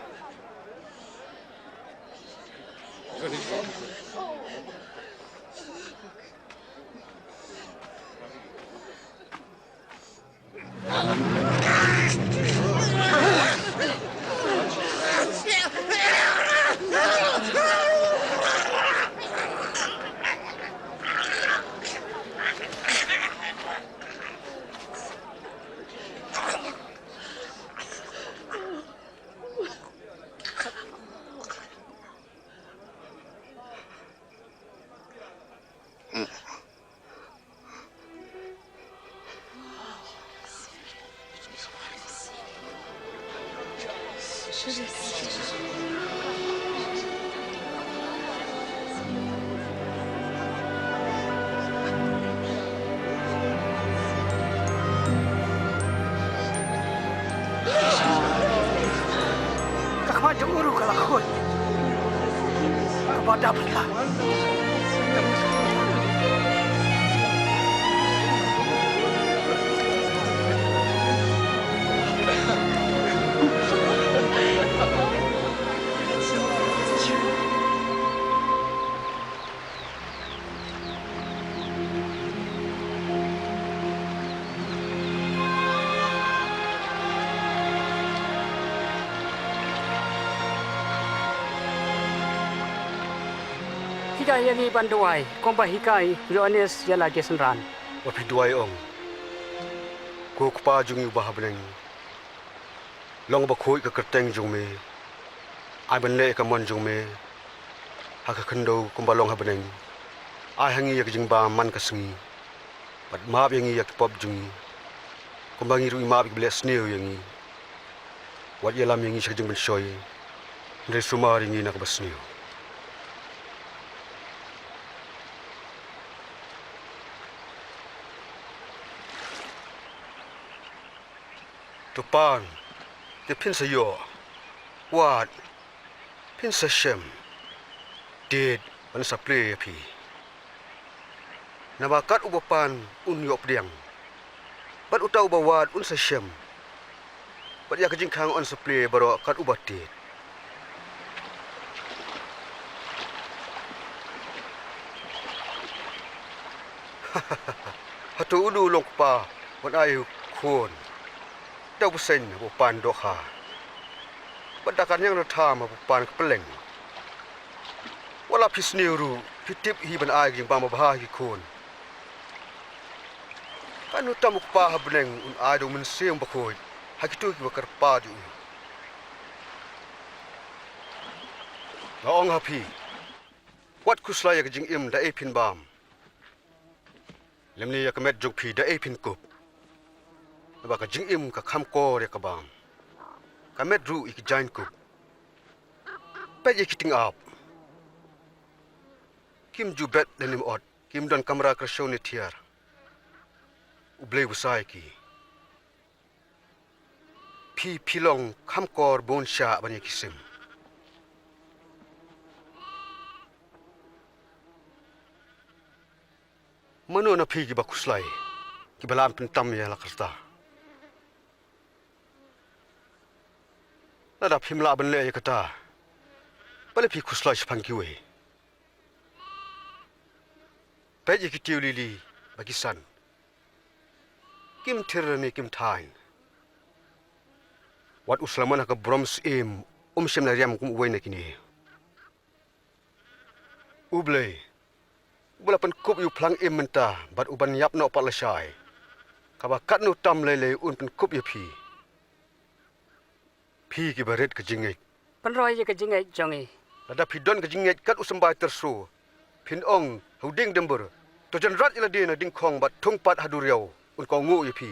Ka khmat jong u ruh ka la khuid. Kaba dap la. Hikai ïa ngi ban duwai kumba hikai u Ïoannis ïa la ki synran. Wat phi duwai ong, Ko Kpa jong ngi uba ha bneng, long ba khuid ka kyrteng jong me. Ai ban leh ïa ka mon jong me ha ka khyndew kumba long ha bneng. Ai ha ngi ïa ka jingbam man ka sngi, bad map ïa ngi ïa ki pop jong ngi, kumba ngi ruh ngi map ïa kiba leh sniew ïa ngi. Wat ïalam ïa ngi sha ka jingpynshoi, hynrei sumar ïa ngi na kaba sniew. To pan, te phin sa ïoh. Wad, phin sa shem. Tied, ban sa plie ïa phi. Naba kat uba pan un ïoh pdiang, bad uta uba wad un sa shem. Bad ïa ka jingkhang yn sa plie baroh kat uba tied. Hato uno u long kpa ban ai u khun da u bseiñ ba u pan dohkha, bad da ka niang da tham ba u pan ka pylleng? Wat la phi sniew ruh, phi tip hi ban ai ka jingbam babha ha ki khun. Katno tam u Kpa ha bneng un ai da u Mynsiem Bakhuid ha kito kiba kyrpad ïa u. Nga ong ha phi, wat khuslai ïa ka jingim da ei phin bam, lymne ïa ka met jong phi da ei phin kup. Naba ka jingim ka kham kor ïa ka bam, ka met ruh ïa ki jaiñkup. Peit ïa ki tyngab, kim ju bet lane ym ot, kim don kamra kyrshew ne thiar. U Blei u sa ïa ki. Phi, phi long kham kor bun shah ban ïa ki sim. Mano na phi kiba khuslai, kiba lah ban pyntam ïa la ka rta? Lada phim lah ban leh ïa kata, balei phi khuslai shaphang kiwei? Peit ïa ki tiew lili ba ki san, kim thir ne kim thaiñ. Wat u Solomon ha ka burom syiem um shym la riam kum uwei na kine. U Blei uba la pynkup ïa u phlang im mynta bad u ban ïap noh pat lashai, kaba katno tam lei lei un pynkup ïa phi, phi kiba rit ka jingngeit. Pynroi ïa ka jingngeit jong ngi. Lada phi don ka jingngeit kat u symbai tyrso, phin ong ha u dieng Denver, to jan rat ïa lade na diengkhong bad thung pat ha duriaw, un kohnguh ïa phi.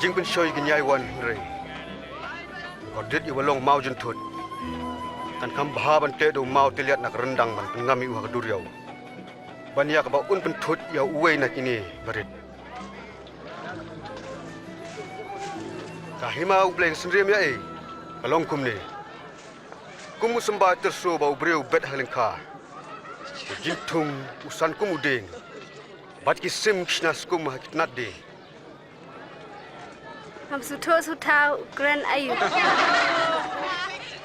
Jingpynshoi ka ñiai wan hynrei kordit ïa ba long maw jynthut. Kan kham bha ban teh da u maw tylliat na ka ryndang ban pynngam ïa u ha ka duriaw, ban ïa kaba un pynthut ïa uwei na kine barit. Ka hima U Blei ka synrim ïa ei ka long kumne. Kum u symbai tyrso ba u briew u bet ha lyngkha, u jingthung u san kum u dieng, bad ki sim ki shna skum ha ki tnat dieng. Ngam sngewthuh sngewthuh u kren aïu.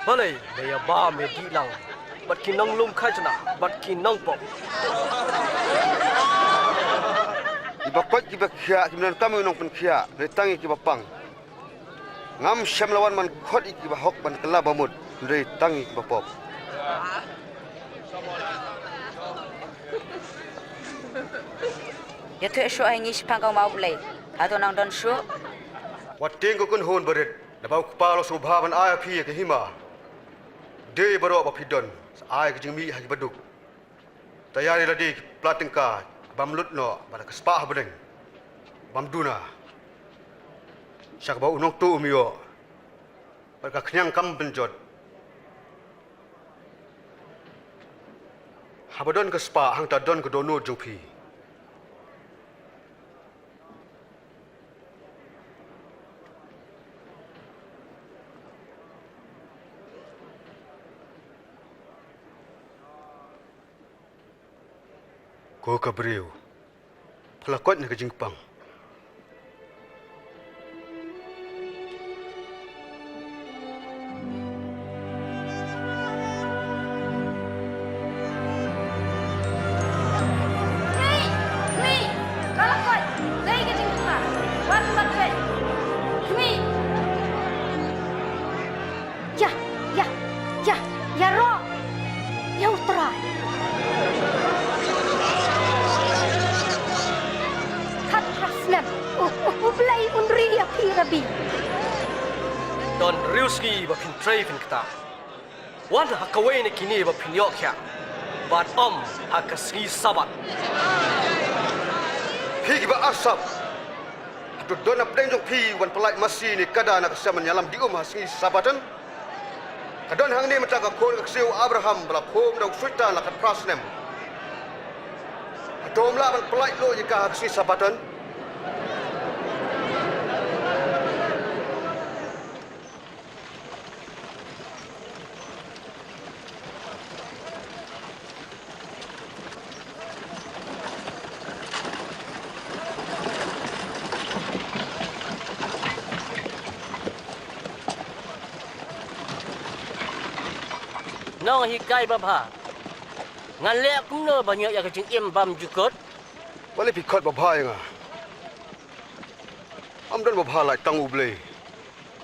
Balei ba ïa bam ïa dih lang bad ki nonglum khajna bad ki nongpop? Kiba koit kiba khiah kim donkam ïa u nongpynkhiah, hynrei tang ïa kiba pang. Ngam shym la wan ban khot ïa kiba hok ban kylla ba mut, hynrei tang ïa kiba pop. Ïathuh shuh ha ngi shaphang ka U Blei. Hato nang don shuh? Wat tieng ko khun hynmen barit, naba u kpa u la sngewbha ban ai ïa phi ïa ka hima. Dei baroh ba phi don, sa ai ka jingmih ha kiba duk. Tang ïa lade ki pla tyngka bym lut noh, bad ka spah ha bneng bym duna. Sha kaba u nongtuh um ïoh, bad ka khñiang kam pynjot. Haba don ka spah, hangta don ka dohnud jong phi. Ko ka briew, pha la koit na ka jingpang. Khmih! Khmih! Ka la koit! Dei ka jingkyrpad! Wan bad peit! Khmih! Ïa, ïa, ïa, ïaroh ïa U Trai. Khatphra snem, U, U, U Blei un ri ïa phi, Rabbi. Don hynriew sngi ba phin trei phin ktah. Wan ha kawei na kine ba phin ïoh khiah, bad ym ha ka sngi Sabbath. Phi kiba arsap! Hato don hapdeng jong phi u ban pyllait masi ne kada na ka sem ban ïalam dieng um ha sngi Sabbaton? Ka don hangne mynta ka khun ka ksiew Abraham ba la khum da u Soitan la khatphra snem. Hato ym lah ban pyllait noh ïa ka ha ka sngi Sabbaton? Nonghikai babha, ngan leh kumno ban ïoh ïa ka jingim bymjukut? Balei phi khot babha ïa nga? Ym don babha, lait tang U Blei.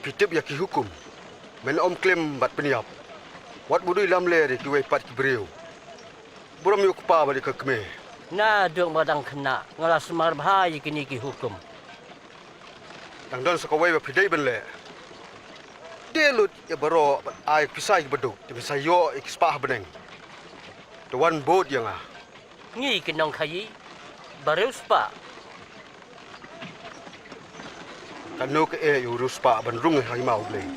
Phi tip ïa ki hukum: men ym klim bad pynïap. Wat mudui lamler ïa kiwei pat ki briew. Burom ïa u kpa bad ïa ka kmie. Naduh ba dang khynnah nga la sumar bha ïa kine ki hukum. Dang don sa kawei ba phi dei ban leh. Die lut ïa baroh bad ai ïa ka pisa ïa ki baduk, te phin sa ïoh ïa ki spah ha bneng. Te wan bud ïa nga. Ngi ki nongkhaïi, ba riewspah. Kano ka eh ïa u riewspah ban rung ha hima U Blei?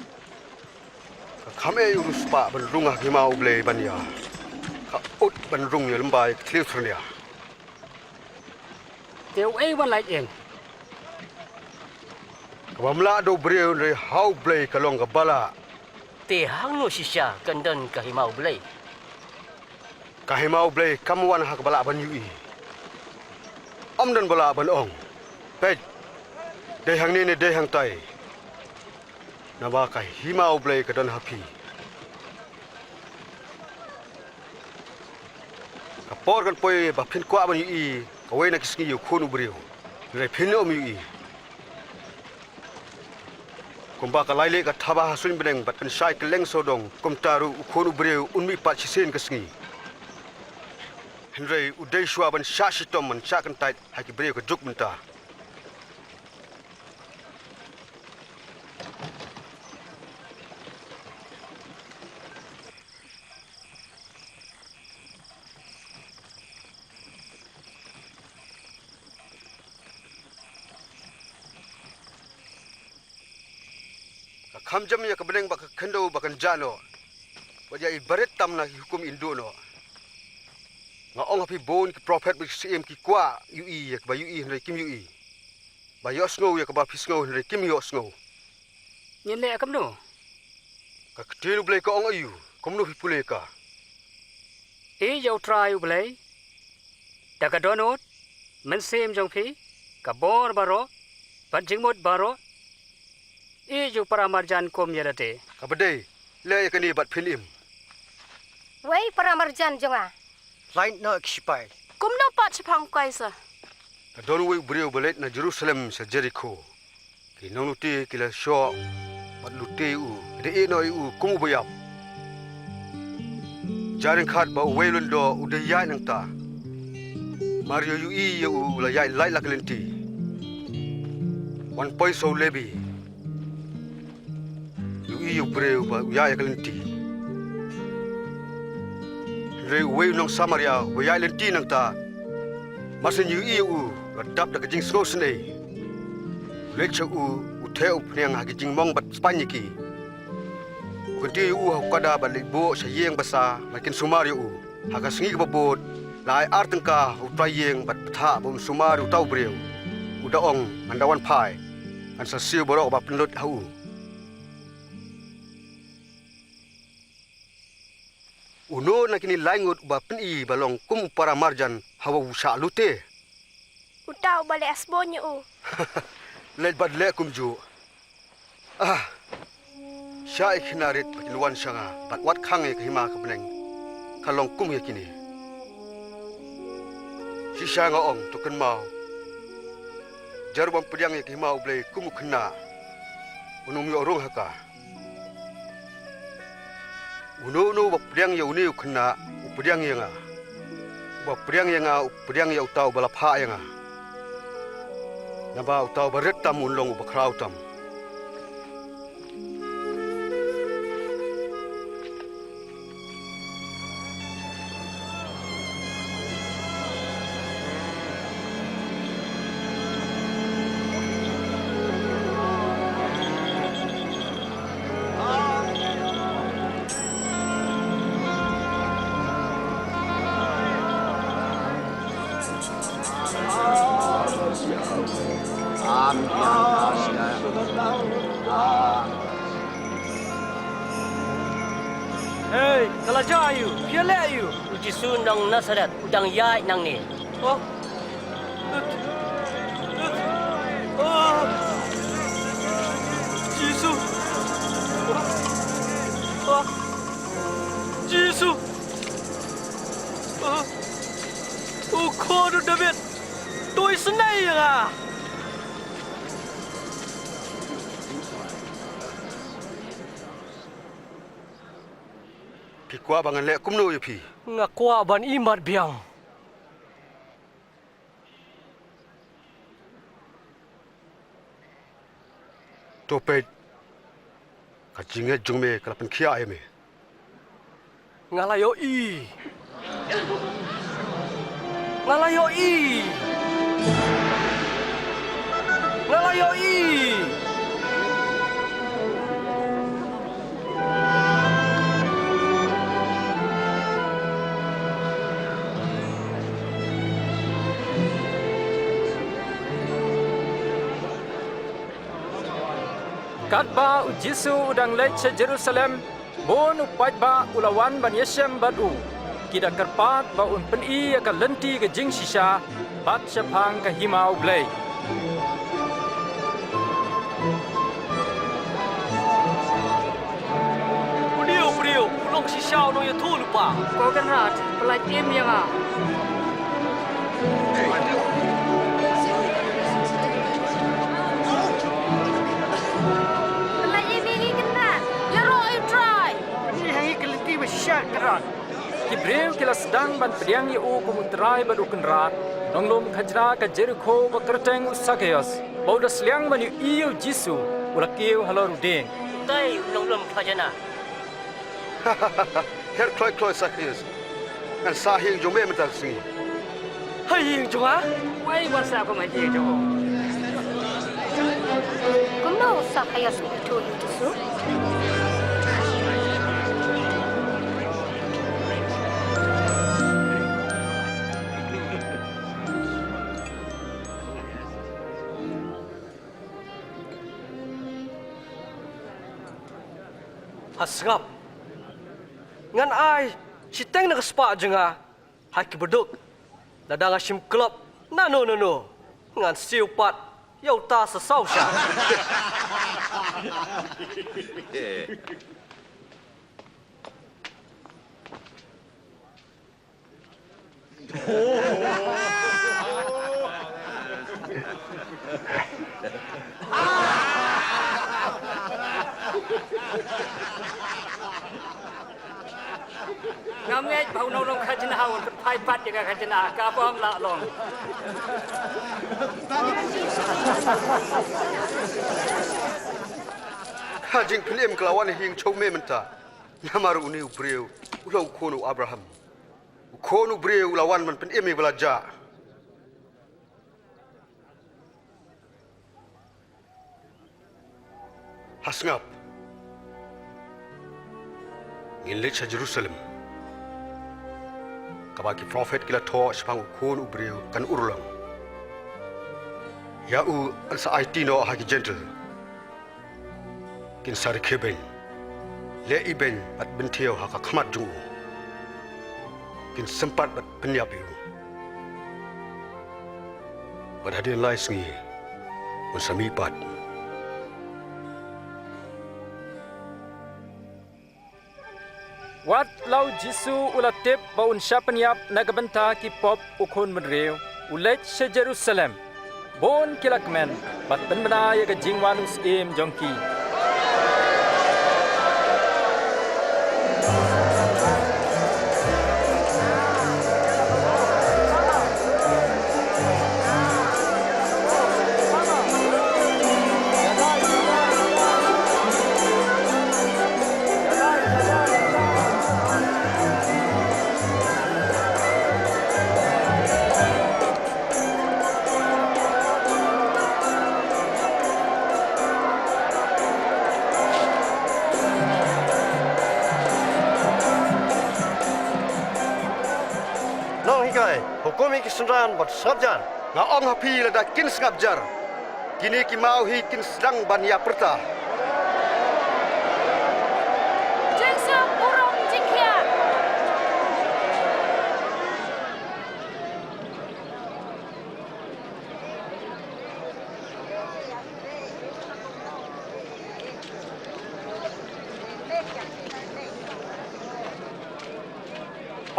Ka kham eh ïa u riewspah ban rung ha hima U Blei ban ïa ka ud ban rung ïa lymbai ka thliew thyrnia. Te uei ban lait ïing? Kaba ym lah da u briew hynrei ha U Blei ka long kaba lah. Te hangno shisha kan don ka hima U Blei? Ka hima U Blei kam wan ha kaba lah ban ïohi. Ym don ba lah ban ong, peit, dei hangne ne dei hangtai. Naba ka hima U Blei ka don ha phi. Ka por kan poi ba phin kwah ban ïohi kawei na ki sngi ïa u Khun u briew, hynrei phin ym ïohi. Kumba ka la ïaleh ka thaba ha suiñ bneng bad pynshai kylleng sawdong, kumta ruh u Khun u briew un mih pat shisien ka sngi. Hynrei u dei shuwa ban shah shitom ban shah kyntait ha ki briew ka juk mynta. Ka kham jem ïa ka bneng bad ka khyndew ba kan jah noh, bad ïa i barit tam na ki hukum in duh noh. Nga ong ha phi, bun ki prophet bad ki syiem ki kwah ïohi ïa kiba ïohi hynrei kim ïohi, ba ïohsngew ïa kaba phi sngew hynrei kim ïohsngew. Ngin leh kumno? Ka ktien U Blei ka ong aïu, kumno phi pule ka? Ïeit ïa U Trai U Blei da ka dohnud mynsiem jong phi, ka bor baroh bad jingmut baroh. Ïeit ïa u para marjan kum ïa lade. Kaba dei, leh ïa kane bad phin im. Wei para marjan jong nga. Lait noh ki shipai. Kumno pat shaphang u Kaisar? Ka don uwei u briew ba leit na Jerusalem sha Jerikho. Ki nonglute ki la shoh bad lute ïa u, ki da ïehnoh ïa u kum u ba ïap. Jaiñ ryngkat ba uwei u lyngdoh u da ïaid nangta. Mar ïohi ïa u, u la ïaid lait la ka lynti. Wan poi sha u Lebi. Ïohi ïa u briew ba u ïaid ïa ka lynti. Hynrei uwei u nong Samaria uba ïaid lynti nangta, mar shen ïohi ïa u, u la dap da ka jingsngewsynei. U leit sha u, u theh u phniang ha ki jingmong bad spaiñ ïa ki. U kyntiew ïa u ha u kada bad leit buh sha ïing basa ban kin sumar ïa u. Ha ka sngi kaba bud, la ai ar tyngka ha u trai ïing bad bthah ba un sumar ïa uta u briew. U da ong, ngan da wan phai, ngan sa siew baroh kaba pynlut ha u. Uno na kine lai ngut uba pyni ba long kum u para marjan ha uba u shah lute? Uta uba leh sbun ïa u. Leit bad leh kumjuh. Ah, shah ïa ki khynnah rit ba kin wan sha nga bad wat khang ïa ka hima ka bneng. Ka long kum ïa kine. Shisha nga ong, to kynmaw, jar bym pdiang ïa ka hima U Blei kum u khynnah, un ym ïoh rung ha ka. Uno uno uba pdiang ïa une u khynnah u pdiang ïa nga. Uba pdiang ïa nga u pdiang ïa uta uba la phah ïa nga. Naba uta uba rit tam un long uba khraw tam. Hei, ka la jia aïu? Phi ïaleh aïu? U Jisu nong Nasaret u dang ïaid nangne. Oh. Oh. Jisu. Oh. Jisu. Oh. U khun u Dabid, to isynei ïa nga. Phi kwah ba ngan leh kumno ïa phi? Nga kwah ban ïohi mat biang. To peit, ka jingngeit jong me ka la pynkhiah ïa me. Nga la ïohi. Nga la ïohi. Nga la ïohi. Katba u Jisu u dang leit sha Jerusalem, bun u paidbah u la wan ban ïashem bad u. Ki da kyrpad ba un pyni ïa ka lynti ka jingshisha bad shaphang ka hima U Blei. Une u briew u long shisha u nongïathuhlypa. Ko Kynrad, pyllait im ïa nga. Pyllait im ïa ngi Kynrad. Ïaroh ïa u Trai. Pyni ha ngi ka lynti ba shisha Kynrad. Ki briew ki la sdang ban pdiang ïa u kum u Trai bad u Kynrad. Nonglum khajna ka Jerikho ba kyrteng u Sakhaios, ba u da sliang ban ïohi ïa u Jisu, u la kiew halor u dieng. Utai u nonglum khajna. Her kloi kloi Sakhaios. Ngan sah ha ïing jong me mynta ka sngi. Ha ïing jong nga? Wei wan sah kum ha ïing jong u. Kumno u Sakhaios u ithuh ïa u Jisu? Ha sngap. Ngan ai shiteng na ka spah jong nga ha ki baduk. Lada nga shim klop nano nano, ngan siew pat ïa uta sa saw shah. Ngam ngeit ba u nongkhajna un pynphai pat ïa ka khajna, ka bym lah long. Ka jingpynim ka la wan ha ïing jong me mynta. Namar une u briew u long u khun u Abraham. U khun u briew u la wan ban pynim ïa ba la jah. Ha sngap. Ngin leit sha Jerusalem. Kaba ki prophet ki la thoh shaphang u khun u briew kan urlong. Ïa u yn sa aiti noh ha ki Jentil. Kin sa rkhie beiñ, leh ibeiñ bad bynthiew ha ka khmat jong u. Kin sympat bad pynïap ïa u. Bad hadien lai sngi un sa mihpat. Wat la u Jisu u la tip ba un shah pynïap na ka bynta ki pop u khun bynriew, u leit sha Jerusalem. Bun ki la kmen bad pynbna ïa ka jingwan u syiem jong ki. Nonghikai, hukum ïa ki synran bad sngap jar. Nga ong ha phi, lada kin sngap jar, kine ki maw hi kin sdang ban ïa pyrta. Jingsuk, burom, jingkhiah.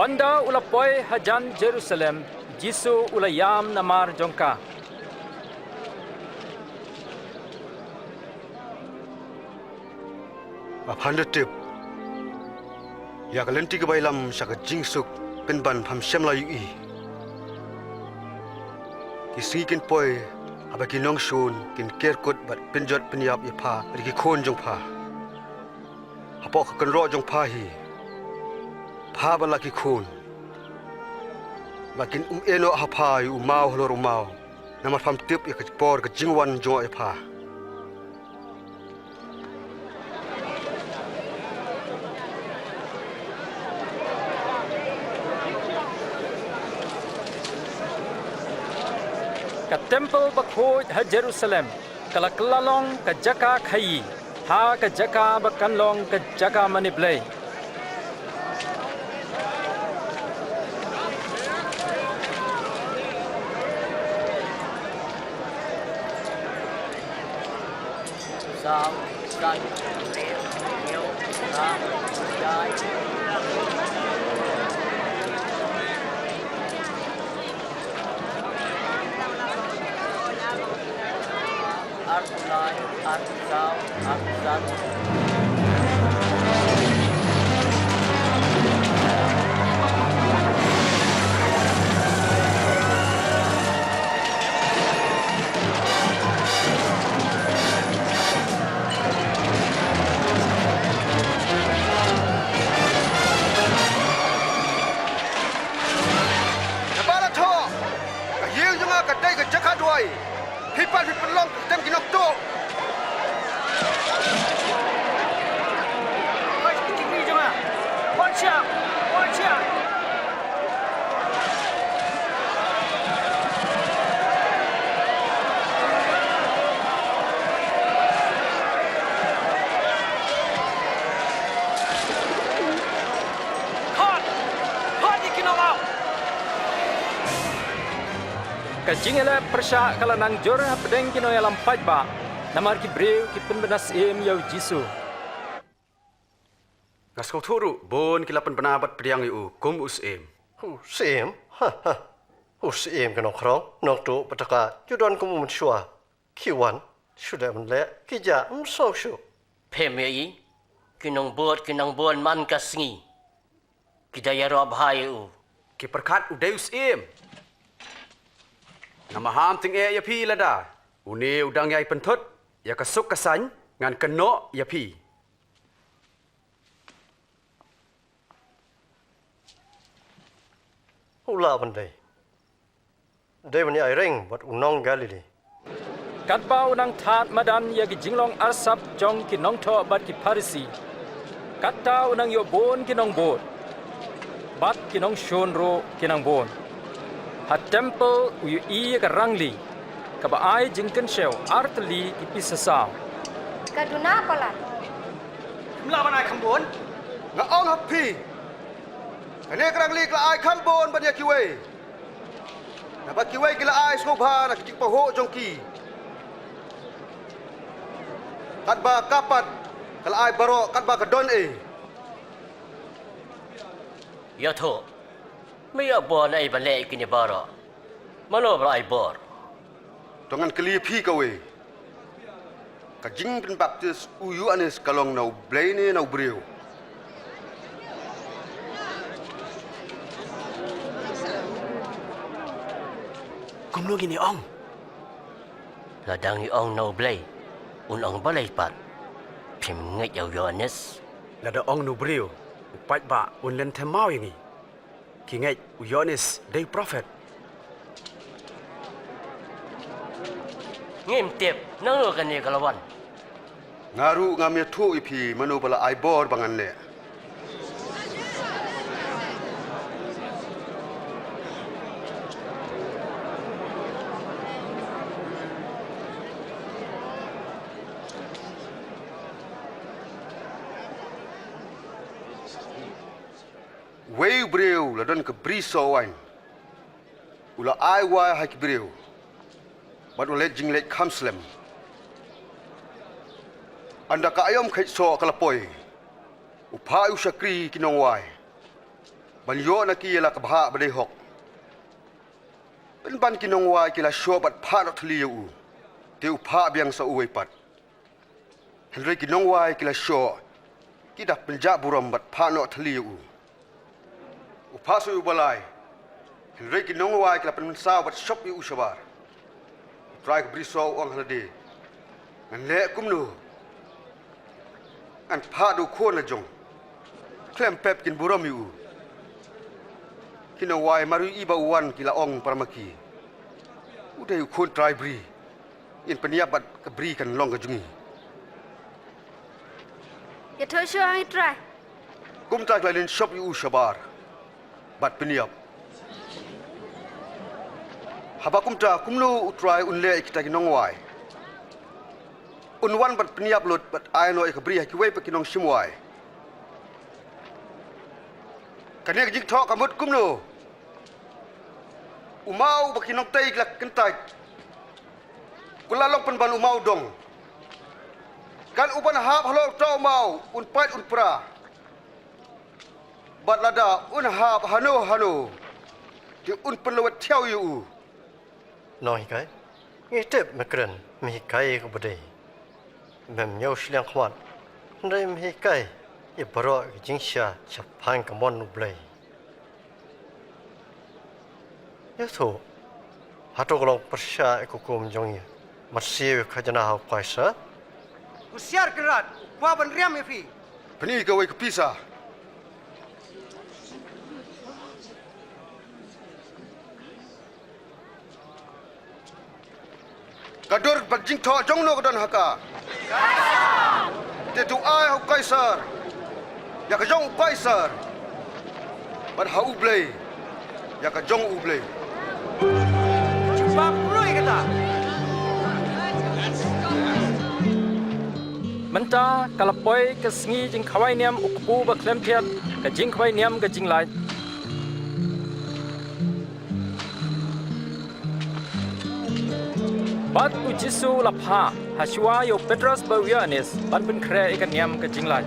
Ynda u la poi hajan Jerusalem, Jisu u la ïam namar jong ka. Ba phan da tip ïa ka lynti kaba ïalam sha ka jingsuk pynban, pham shem la ïohi. Ki sngi kin poi haba ki nongshun kin ker kut bad pynjot pynïap ïa pha bad ki khun jong pha. Hapoh ka kynroh jong pha hi, pha bad la ki khun, la kin um ïehnoh ha pha ïa u maw halor u maw. Namar pham tip ïa ka por ka jingwan jong nga ïa pha. Ka templ bakhuid ha Jerusalem ka la kylla long ka jaka khaïi, ha ka jaka ba kan long ka jaka mane Blei. Saw, san, hynriew, hynñiew, phra, lai. Arphew lai, arphew saw, arphew san. Naba la thoh, ka ïing jong nga ka dei ka jaka duwai. Phi pat phi pynlong kyrteng ki nongtuh. Peit ki jingri jong nga. Wan sha, wan sha. Khot, khot ïa ki nongap. Ka jingïaleh pyrshah ka la nang jur hapdeng ki nongïalam paidbah, namar ki briew ki pynbna syiem ïa u Jisu. Nga sngewthuh ruh, bun ki la pynbna bad pdiang ïa u kum u syiem. U syiem? Ha, ha. U Syiem, ki nongkhrong, nongtuh, pynthikna, ju don kum u mynshuwa. Ki wan, shu dei ban leh, ki jah, ym sngew shuh. Phim ïohi, ki nongbud, ki nongbun man ka sngi ki da ïaroh bha ïa u. Ki pyrkhat u dei u Syiem. Nga maham tyngeh ïa phi lada une u dang ïai pynthut ïa ka suk ka saiñ, ngan kynnoh ïa phi. U lah ban dei. Dei ban ïai ring bad u nong Galili. Katba u nang thad madan ïa ki jinglong arsap jong ki nongthoh bad ki Pharisi, katta u nang ïoh bun ki nongbud bad ki nongshun ruh ki nang bun. Ha templ u ïohi ïa ka rangli kaba ai jingkynshew ar tylli ki pisa saw. Ka duna palat. Ym lah ban ai kham bun. Nga ong ha phi, kane ka rangli ka la ai kham bun ban ïa kiwei. Naba kiwei ki la ai sngewbha na ka jingpahuh jong ki. Katba ka pat ka la ai baroh katba ka don eh. Ïathuh, me ïoh bor naei ban leh ïa kine baroh? Mano ba la ai bor? To ngan kylli ïa phi kawei. Ka jingpynbaptis u Ïoannis ka long na U Blei ne na u briew? Kumno ngin ïa ong? Lada ngi ong na U Blei, un ong balei pat? Phim ngeit ïa u Ïoannis? Lada ong na u briew, u paidbah un lynthem maw ïa ngi. Ki ngeit u Ïoannis dei prophet. Ngim tip nangno kane ka la wan. Nga ruh ngam ïathuh ïa phi mano ba la ai bor ba ngan leh. Uwei u briew la don ka bri soh waiñ. U la ai wai ha ki briew bad u leit jingleit kham slem. Ynda ka aïom kheit soh ka la poi, u phah ïa u shakri ki nongwai ban ïoh na ki ïa la ka bhah ba dei hok. Pynban ki nongwai ki la shoh bad phah noh thylli ïa u, te u phah biang sa uwei pat. Hynrei ki nongwai ki la shoh, ki da pynjah burom bad phah noh thylli ïa u. U phah sa uwei u ba lai, hynrei ki nongwai ki la pynmynsaw bad shop ïa u shabar. U trai ka bri soh u ong ha lade, ngan leh kumno? Ngan phah da u khun la jong, khlem pep kin burom ïa u. Ki nongwai mar ïohi ba u wan ki la ong para ma ki, u dei u khun trai bri. Ngin pynïap bad ka bri kan long ka jong ngi. Ïathuh shuh, Trai. Kumta ki la lynshop ïa u shabar bad pynïap. Haba kumta kumno u trai un leh ïa kita ki nongwai? Un wan bad pynïap lut bad ai noh ïa ka bri ha kiwei pat ki nongshim wai. Kane ka jingthoh ka mut kumno? U maw ba ki nongtei ki la kyntait, ka la long pynban u maw dong. Kan u ban hap halor uta u maw un pait un pra. Bad lada un hap hano hano, te un pynlwet thiaw ïa u. Nonghikai, ngi tip me kren, me hikai ïa kaba dei. Mem ñiew shiliang khmat, hynrei me hikai ïa baroh ki jingshisha shaphang ka mon U Blei. Ïathuh, hato ka long pyrshah ïa ka hukum jong ngi ban siew ïa ka khajna ha u Kaisar? Husiar Kynrad, u kwah ban riam ïa phi. Pyni kawei ka pisa. Ka dur bad jingthoh jong no ka don ha ka? Te to ai ha u Kaisar ïa ka jong u Kaisar, bad ha U Blei ïa ka jong U Blei. Jubab pule kata. Mynta ka la poi ka sngi jingkhawai niam u kpu ba khlem thied, ka jingkhawai niam ka jinglait. Bad u Jisu u la phah ha shuwa ïa u Petros bad u Ïoannis ban pynkhreh ïa ka niam ka jinglait.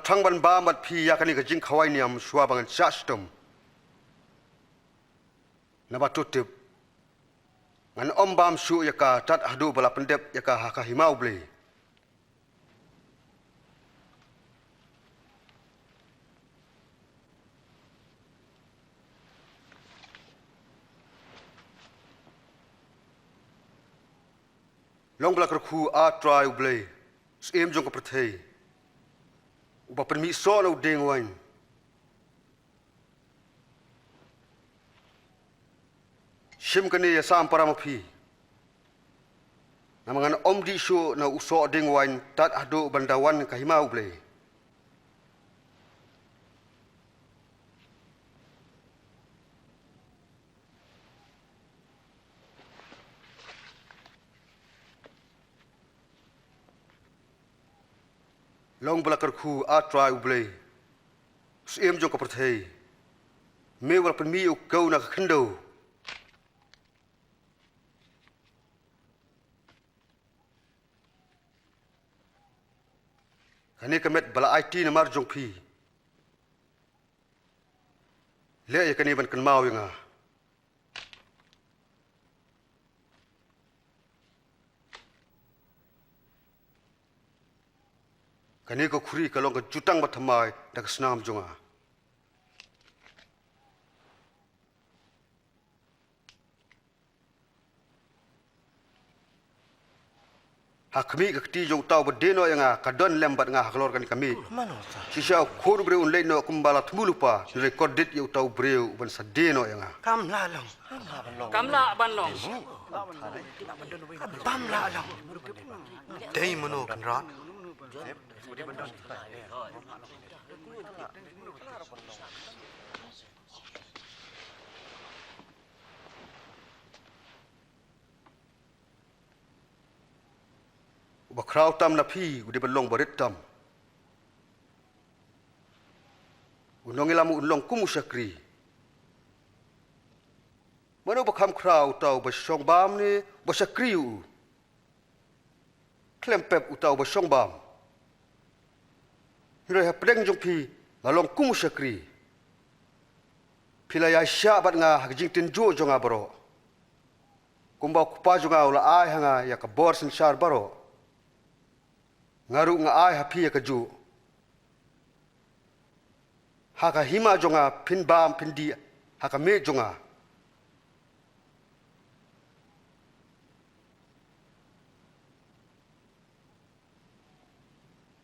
Thrang ban bam bad phi ïa kane ka jingkhawai niam shuwa ba ngan shah shitom. Naba to tip, ngan ym bam shuh ïa ka tad haduh ba la pyndep ïa ka ha ka hima U Blei. Long ba la kyrkhu, A Trai U Blei, Syiem jong ka pyrthei, uba pynmih soh na u dieng waiñ. Shim kane ïa sam para ma phi. Namar ngan ym dih shuh na u soh dieng waiñ tad haduh ban da wan ka hima U Blei. Long ba la kyrkhu, A Trai U Blei, Syiem jong ka pyrthei, me uba la pynmih ïa u kew na ka khyndew. Kane ka met ba la aiti namar jong phi, leh ïa kane ban kynmaw ïa nga. Kane ka khuri ka long ka jutang bathymmai da ka snam jong nga. Ha khmih, ka kti jong uta uba die noh ïa nga ka don lem bad nga halor kane ka miej. Shisha u Khun u briew un leit noh kumba la thmu lypa, hynrei kordit ïa uta u briew uban sa die noh ïa nga. Kam lah long. Kam lah ban long. Kam lah ban long. Kam lah ban long. Dei mano, Kynrad? Uba khraw tam na phi u dei ban long barit tam. U nongïalam un long kum u shakri. Mano ba kham khraw, uta uba shong bam ne uba shakri? U khlem pep uta uba shong bam. Hynrei hapdeng jong phi la long kum u shakri. Phi la ïaishah bad nga ha ka jingtynjuh jong nga baroh, kumba u kpa jong nga u la ai ha nga ïa ka bor synshar baroh. Nga ruh nga ai ha phi ïa kajuh. Ha ka hima jong nga phin bam phin dih ha ka miej jong nga.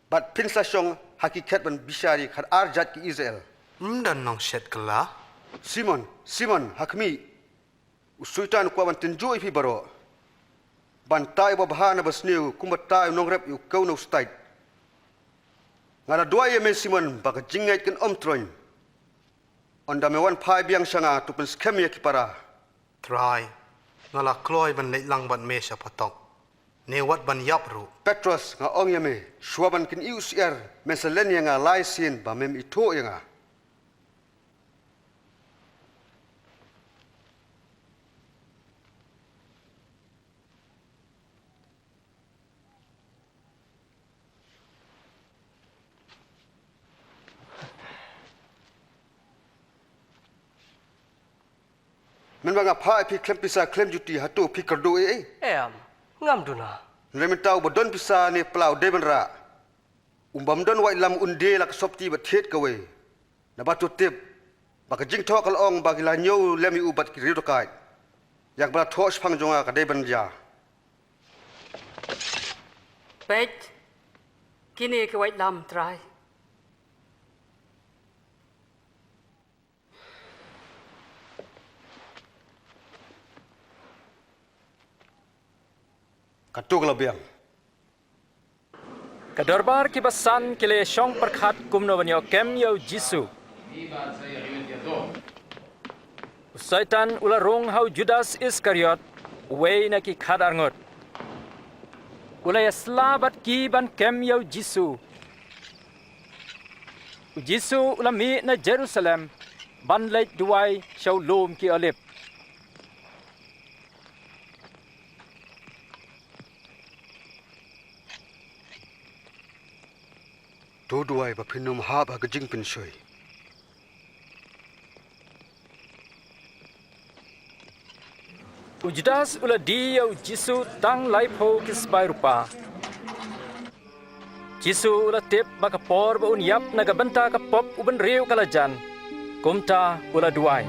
Bad phin sa shong ha ki khet ban bishar ïa ki khatar jait ki Israel. Ym don nongshet kylla. Simon, Simon, ha khmih. U Soitan u kwah ban tynjuh ïa phi baroh, ban tai uba bha na basniew, kumba tai u nongrep ïa u kew na u stait. Nga la duwai ïa me Simon, ba ka jingngeit kan ym troiñ. Ynda me wan phai biang sha nga, to pynskhem ïa ki para. Trai, nga la kloi ban leit lang bad me sha phatok, ne wat ban ïap ruh. Petros, nga ong ïa me, shuwa ban kynnoh u syiar, men sa len ïa nga lai sien ba mem ithuh ïa nga. Mynba nga phah ïa phi khlem pisa khlem juti, hato phi kyrduh ei ei? Em, ngam duna. Hynrei mynta uba don pisa ne pla u dei ban rah. Uba ym don waitlam un die la ka sopti bad thied kawei. Naba to tip ba ka jingthoh ka la ong ba ki la ñiew lem ïa u bad ki riew dakaid. Ïa kaba la thoh shaphang jong nga ka dei ban jia. Peit, kine ki waitlam, Trai. Katto ka la biang. Ka dorbar ki basan ki la ïashong pyrkhat kumno ban ïoh kem ïa u Jisu. U Soitan u la rung ha u Judas Iskariot, uwei na ki khatar ngut. U la ïasylla bad ki ban kem ïa u Jisu. U Jisu u la mih na Jerusalem ban leit duwai sha u lum ki Olib. To U duwai ba phin ym hap ha ka jingpynshoi. U Judas u la die ïa u Jisu tang laiphew ki sbai rupa. Jisu u la tip ba ka por ba un ïap na ka bynta ka pop u bynriew ka la jan. Kumta u la duwai.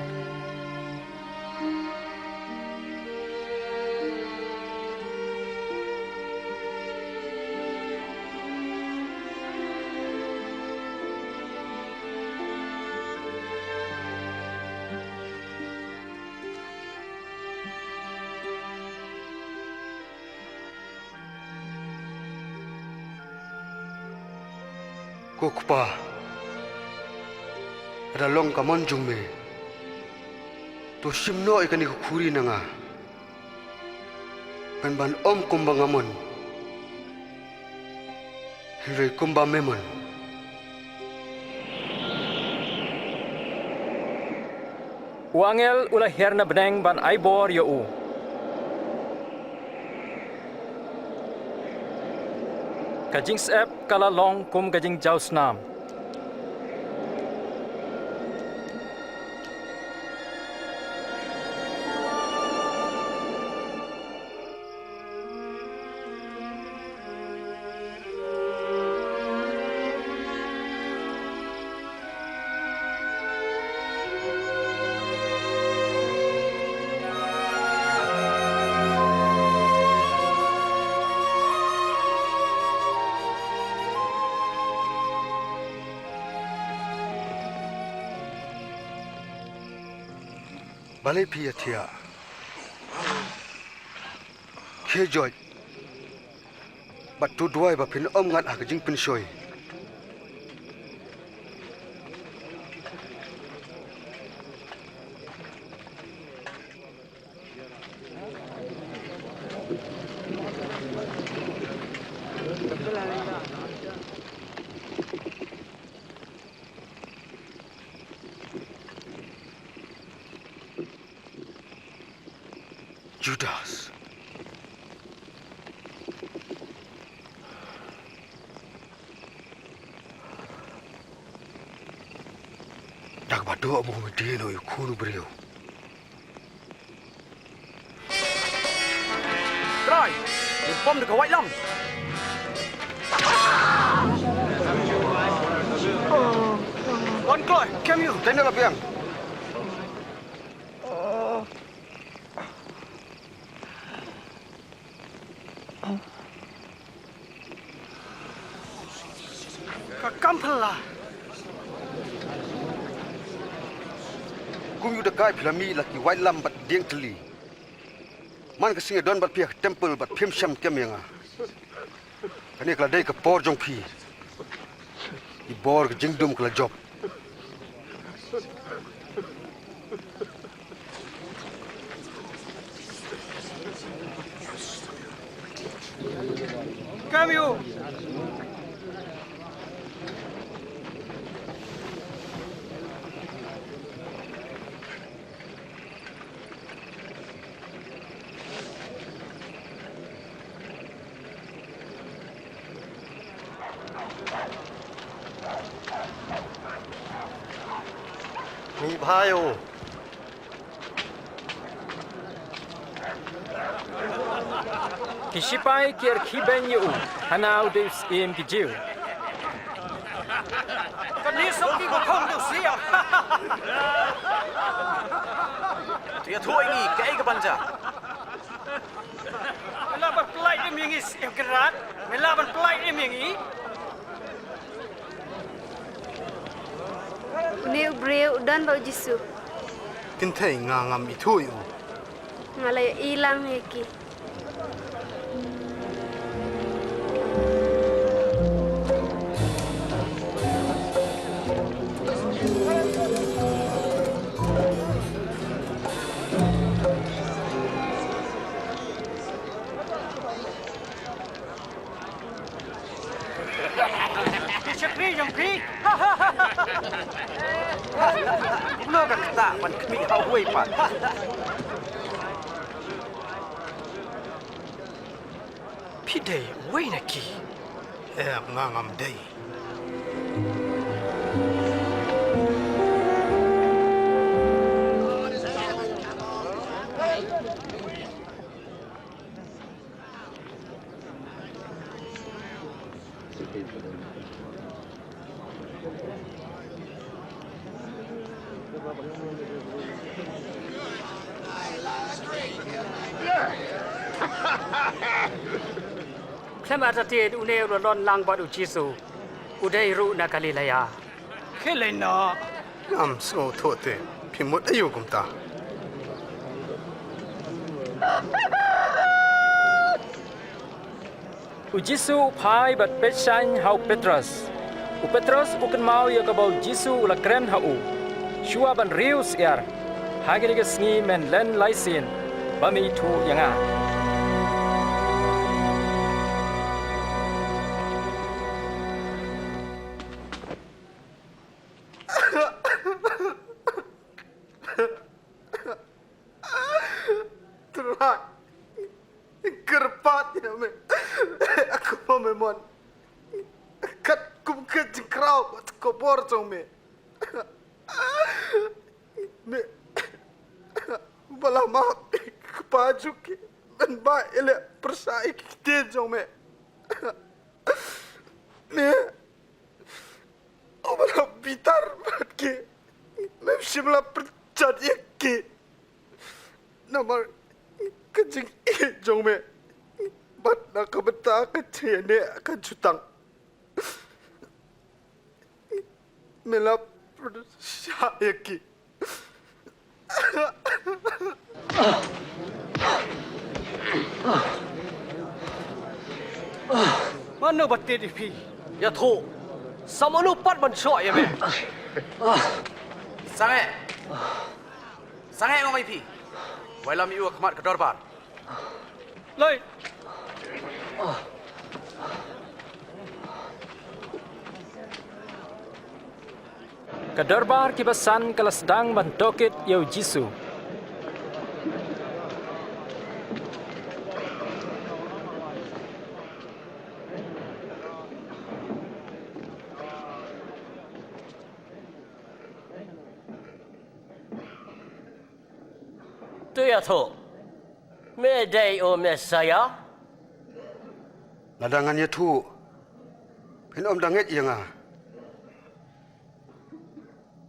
Ko Kpa, lada long ka mon jong me, to shim noh ïa kane ka khuri na nga. Pynban ym kumba nga mon, hynrei kumba me mon. U angel u la hiar na bneng ban ai bor ïa u. Ka jingsyep ka la long kum ka jingjaw snam. Balei phi ïathiah? Khie joit bad to duwai ba phin ym ngat ha ka jingpynshoi. Judas. Da kaba doh mo me die noh ïa u Khun u briew. Trai, ngin pom da ka waitlam. Wan kloi, kem ïa u. Daniel, la biang. Ka kam phylla. Kum u dakai phi la mih la ki waitlam bad dieng tylli. Man ka sngi don bad phi ha ka temple bad phim sham kem ïa nga. Kane ka la dei ka por jong phi. Ki bor ka jingdum ka la jop. Kem ïa u. Mih bha ïa u. Ki shipai ki arkhibeiñ ïa u, hana u dei u syiem ki Jiw. Kane sop ki ba khong dei u syiem. To ïathuh ïa ngi kaei ka ban jia. Me lah ban pyllait im ïa ngi, Syiem Kynrad? Me lah ban pyllait im ïa ngi? Une u briew u don bad u Jisu. Kynthei, nga ngam ithuh ïa u. Nga la ïohi lang ïa ki. Phi shakri jong phi. Kumno ka ktah ban khmih ha uwei pat? Phi dei uwei na ki? Em, nga ngam dei. Khlem artatien une u la don lang bad u Jisu, u dei ruh na Galilea. Khie leit noh. Ngam sngewthuh te, phi mut aïu kumta? U Jisu u phai bad peit shaiñ ha u Petros. U Petros u kynmaw ïa kaba u Jisu u la kren ha u shuwa ban riew syiar, ha kine ki sngi men len lai sien ba me ithuh ïa nga. Trai, kyrpad ïa me, kumba me mon. Katkum ka jingkraw bad ka bor jong me, me ba la map ïa ki kpa jong ki, men ba ïaleh pyrshah ïa ki ktien jong me. Me uba la bitar bad ki, mem shym la pyrshah ïa ki. Namar ka jingïeit jong me, bad na ka bynta ka jingïaineh ka jutang, me la pyrshah ïa ki. Mano ba tied ïa phi? Ïathuh, sa mano pat ban shoh ïa me? Sangeh. Sangeh, nga ong ïa phi. Wallam ïa u ha khmat ka dorbar. Leit. Ka dorbar kiba san ka la sdang ban tohkit ïa u Jisu. To ïathuh, me dei u Messaïah? Lada ngan ïathuh, phin ym da ngeit ïa nga.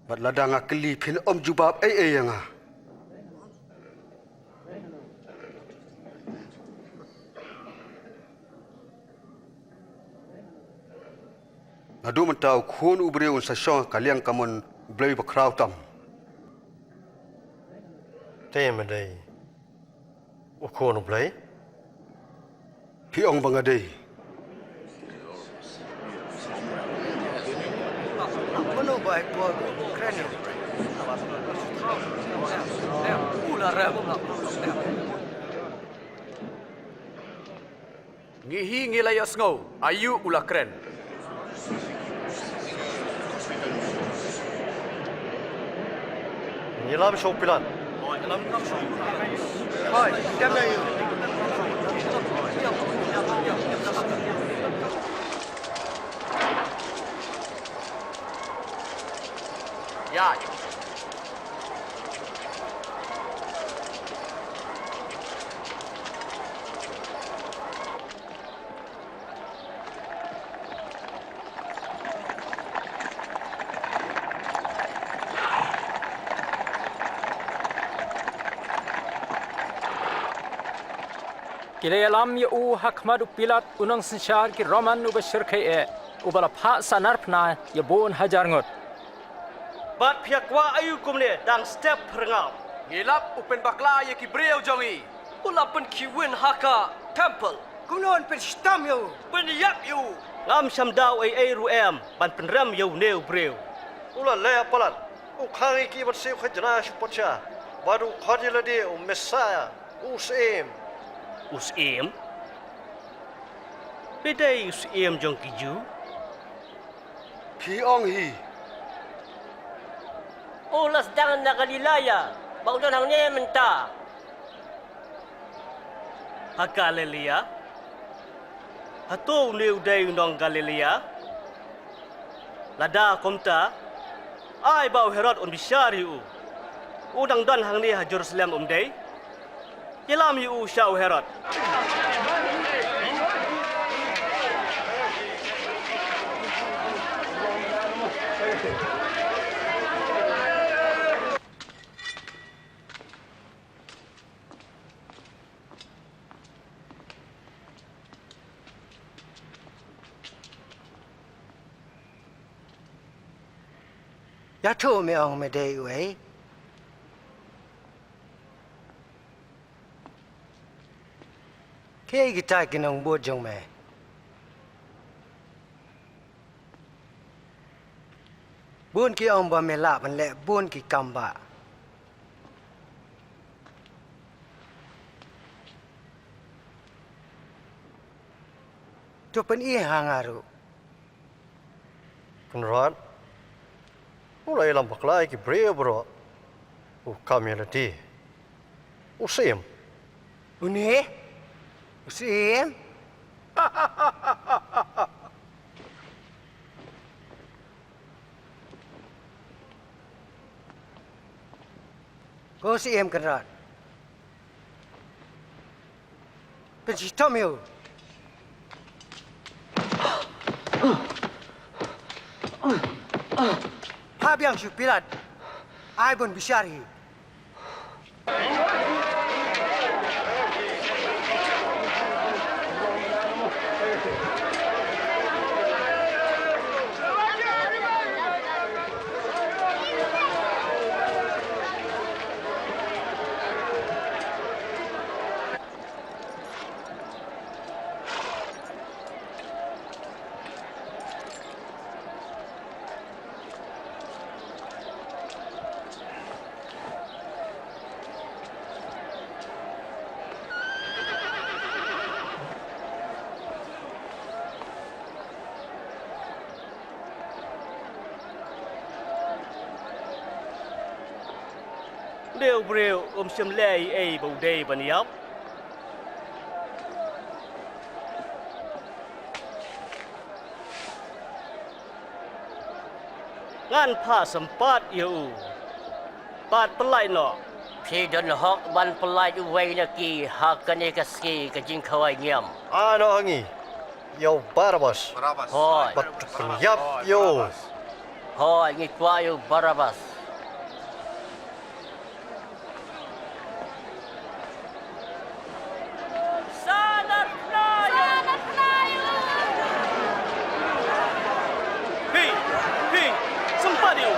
Bad lada nga kylli, phin ym jubab ei ei ïa nga. Naduh mynta u Khun u briew un sa shong ha ka liang kamon u Blei bakhraw tam. Te me dei u Khun u Blei? Phi ong ba nga dei. Ngi hi ngi la ïohsngew aïu u la kren. Ngi lam sha u Pilat. Hooid, dem ïa u. Ïa. Ki la ïalam ïa u ha khmat u Pilat, u nongsynshar ki Roman uba shyrkhei eh, uba la phah sahnarphna ïa bun hajar ngut. Bad phi ïa kwah aïu kumne, dang step pyrngam? Ngi lap u pynbakla ïa ki briew jong ngi. U la pynkhih win ha ka temple. Kumno yn pynshitom ïa u? Pynïap ïa u. Ngam shym daw ei ei ruh em ban pynrem ïa une u briew. U la leh palat. U khang ïa ki ban siew khajna shu patsha. Bad u khot ïa lade u Messaïah, u Syiem. U Syiem? Phi dei u Syiem jong ki Jiw? Phi ong hi. U la sdang na Galilea, ba u don hangne mynta. Ha Galilea? Hato une u dei u nong Galilea? Lada kumta, ai ba u Herod un bishar ïa u. U dang don hangne ha Jerusalem, um dei? Ïalam ïa u sha u Herod. Ïathuh me ong me dei uei? Kiei kita ki nongbud jong me? Bun ki ong ba me lah ban leh bun ki kam bah. To pyni ha nga ruh. Kynrad, u la ïalam bakla ïa ki briew baroh. U kam ïa lade. U Syiem. Une? U Syiem? Ko Syiem Kynrad. Pynshitom ïa u. Phah biang sha u Pilat. Ai ban bishar hi. Une u briew um shym leh ei ei ba u dei ban ïap. Ngan phah sympat ïa u. Bad pyllait noh. Phi don hok ban pyllait uwei na ki ha kane ka sngi ka jingkhawai niam. Ai noh ha ngi ïa u Barabas. Hooid. Bad to pynïap ïa u. Hooid, ngi kwah ïa u Barabas. Phi, phi, sympat ïa u.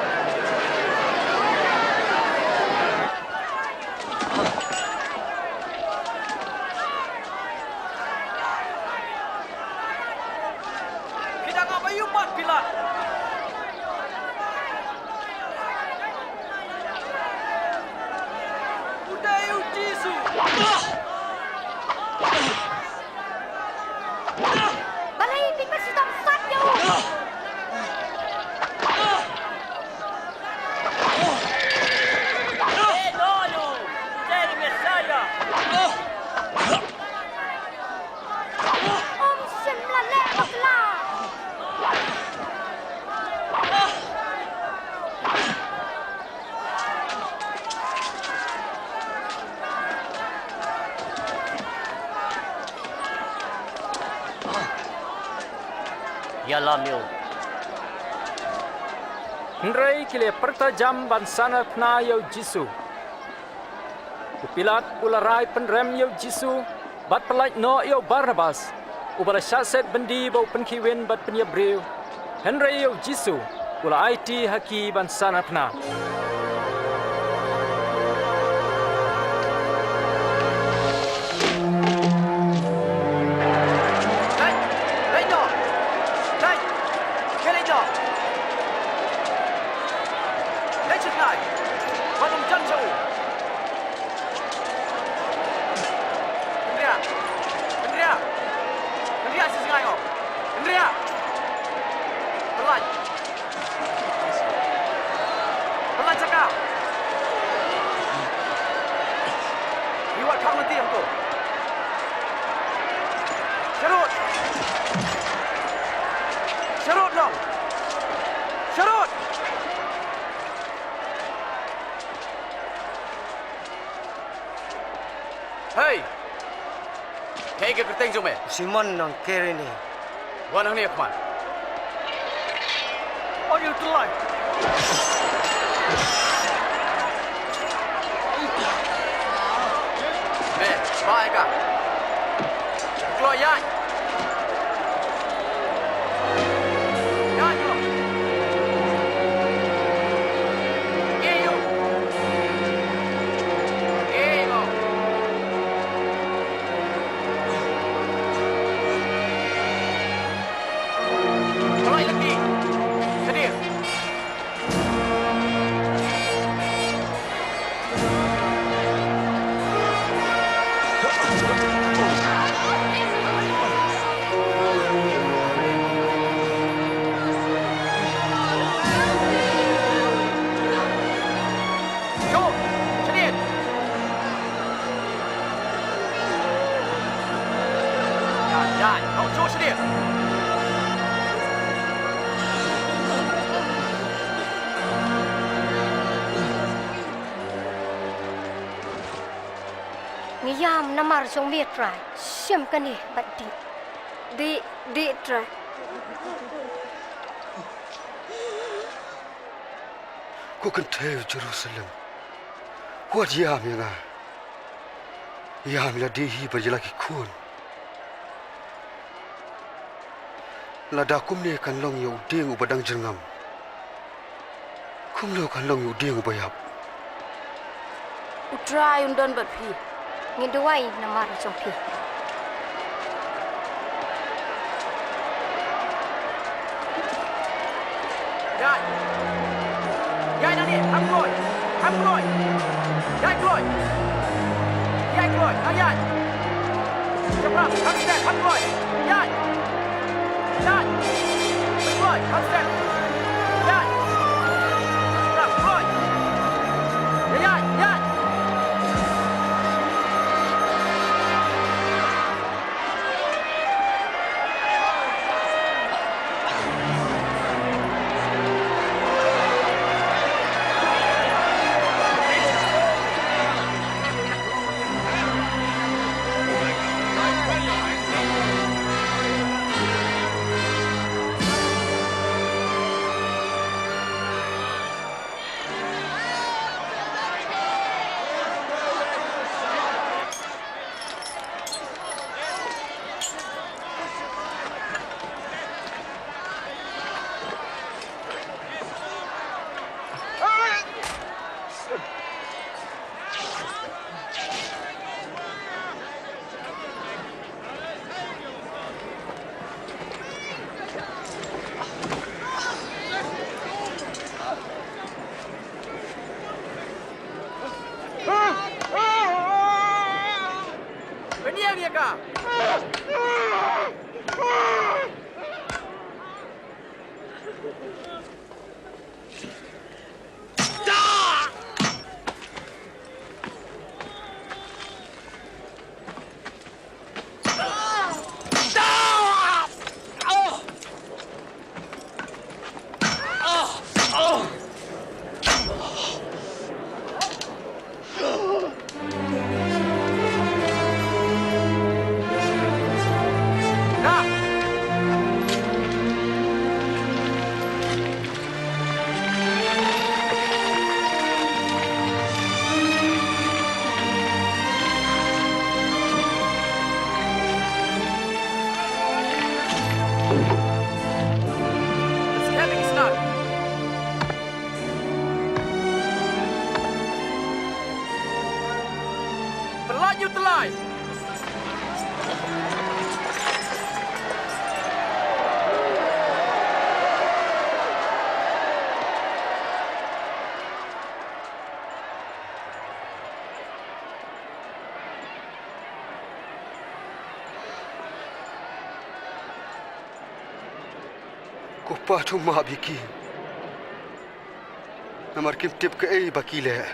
Phi dang ap aïu pat Pilat? U dei u Jisu. Balei phi pynshitom sat ïa u? Ïeh noh ïa u, u dei u Messaïah. Um shym la leh bakla. Ïalam ïa u. Hynrei ki la pyrta jam ban sahnarphna ïa u Jisu. U Pilat u la rai pynrem ïa u Jisu bad pyllait noh ïa u Barnabas, uba la shah set byndi ba u pynkhihwin bad pynïap briew. Hynrei ïa u Jisu u la aiti ha ki ban sahnarphna. Leit! Leit noh! Leit! Leit noh! Leit sha tnai! Wat ym jan sha u! Hynriah! Hynriah! Hynriah shisngai o! Hynriah! Pyllait! Pyllait sha ka! Ngi wad khang lynti hangto. Sharud! Sharud long! Sharud! Hei! Kaei ka kyrteng jong me? Simon nong Kirene. Wan hangne, khmat. Oi, u tyllai. Me, ba ïa ka. Kloi ïaid. Ïaid, kloi. Ngi ïam namar jong me, Trai. Shim kane bad dih. Dih, dih, Trai. Ko kynthei Jerusalem, wat ïam ïa nga. Ïam ïa lade hi bad ïa la ki khun. Lada kumne kan long ïa u dieng uba dang jyrngam, kumno kan long ïa u dieng uba ïap? U Trai un don bad phi. Ngi duwai namar jong phi. Ïaid! Ïaid nangne, kham kloi! Kham kloi! Ïaid kloi! Ïaid kloi! Nang ïaid! Shaphrang, kham stet, kham kloi! Ïaid! Ïaid! Kham kloi, kham stet! Ïaid! Shaphrang, kloi! Ïaid, ïaid! Pynïeng ïa ka. Pynlait ïa u tyllai. Ko Pa, to map ïa ki, namar kim tip kaei ba ki leh.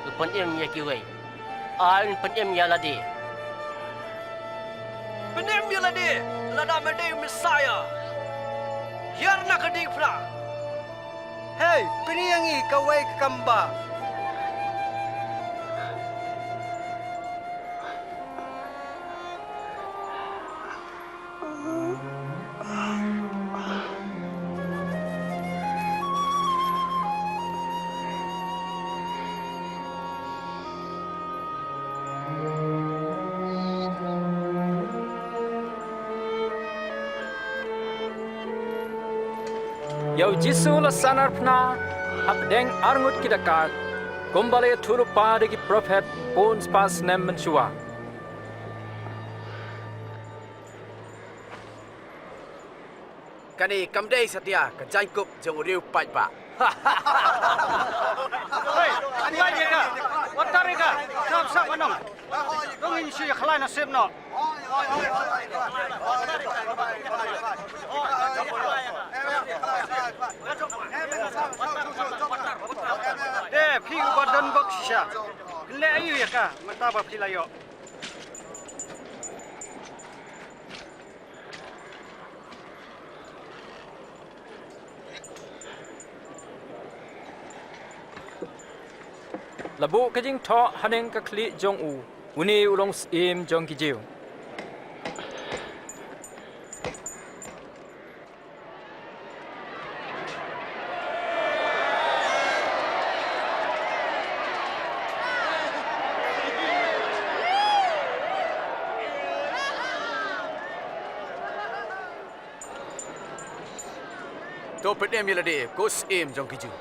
To pynim ïa kiwei. Ai, pynim ïa lade. Pynim ïa lade, lada me dei u Messaïah, hiar na ka diengphna. Hei, pyni ïa ngi kawei ka kam ba. Ïa u Jisu la sahnarphna hapdeng arngut ki dakaid, kumba la ïathuhlypa da ki prophet bun spah snem mynshuwa. Kane kam dei satia ka jaiñkup jong u riew paidbah. Hei, wat tar ïa ka. Wat tar ïa ka. Sap sap, Manong. To ngin shu ïa khlaiñ nasib noh. Eh, phi uba don bok shisha. Leh aïu ïa ka mynta ba phi la ïoh? La buh ka jingthoh haneng ka khlieh jong u, une u long syiem jong ki Jiw. To pyndem ïa lade ko syiem jong ki Jiw.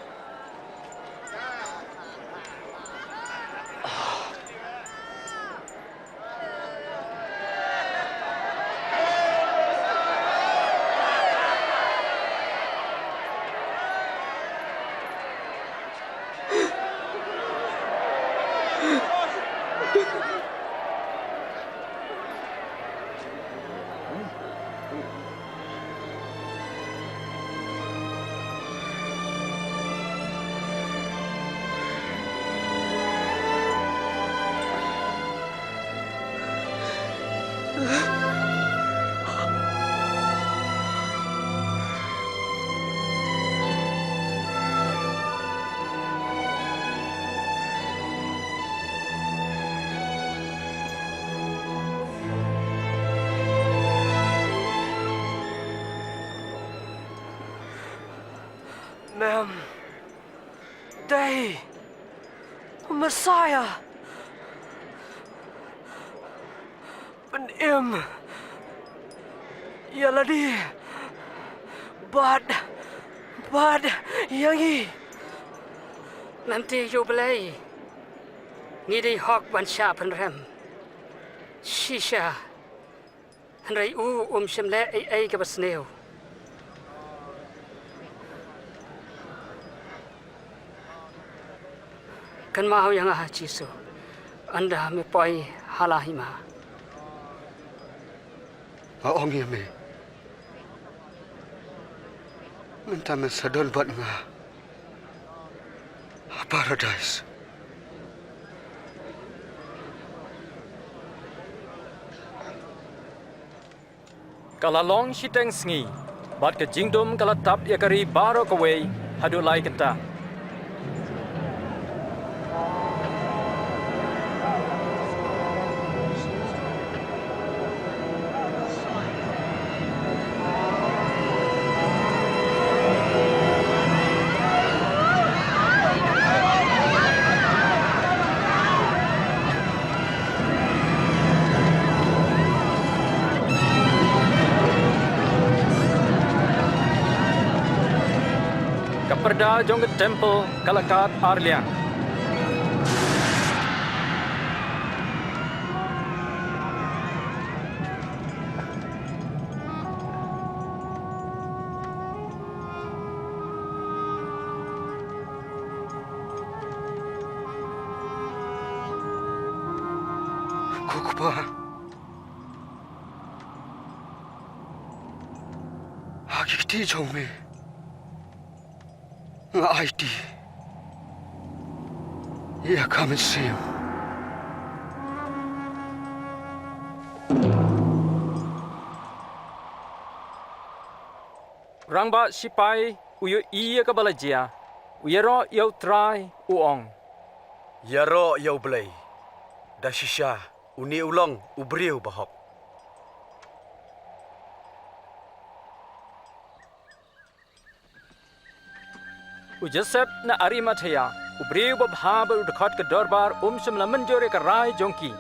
Mem dei Messiah. Pynim ïa lade bad, bad ïa ngi. Lynti ïa U Blei, ngi dei hok ban shah pynrem shisha. Hynrei u um shym leh ei ei kaba sniew. Kynmaw ïa nga, Jisu, ynda me poi ha la hima. Nga ong ïa me, mynta men sa don bad nga ha Paradise. Ka la long shiteng sngi bad ka jingdum ka la tap ïa ka ri baroh kawei haduh lai kynta. Ka pyrda jong ka temple ka la kad ar liang. Ko Kpa, ha ki kti jong me nga aiti ïa ka mynsiem. Rangbah sipai u ïohi ïa kaba la jia, u ïaroh ïa U Trai, u ong, ïaroh ïa U Blei, da shisha une u long u briew bahok. U Joseph na Arimathea, u briew babha bad u dkhot ka dorbar, um shym la mynjur ïa ka rai jong ki.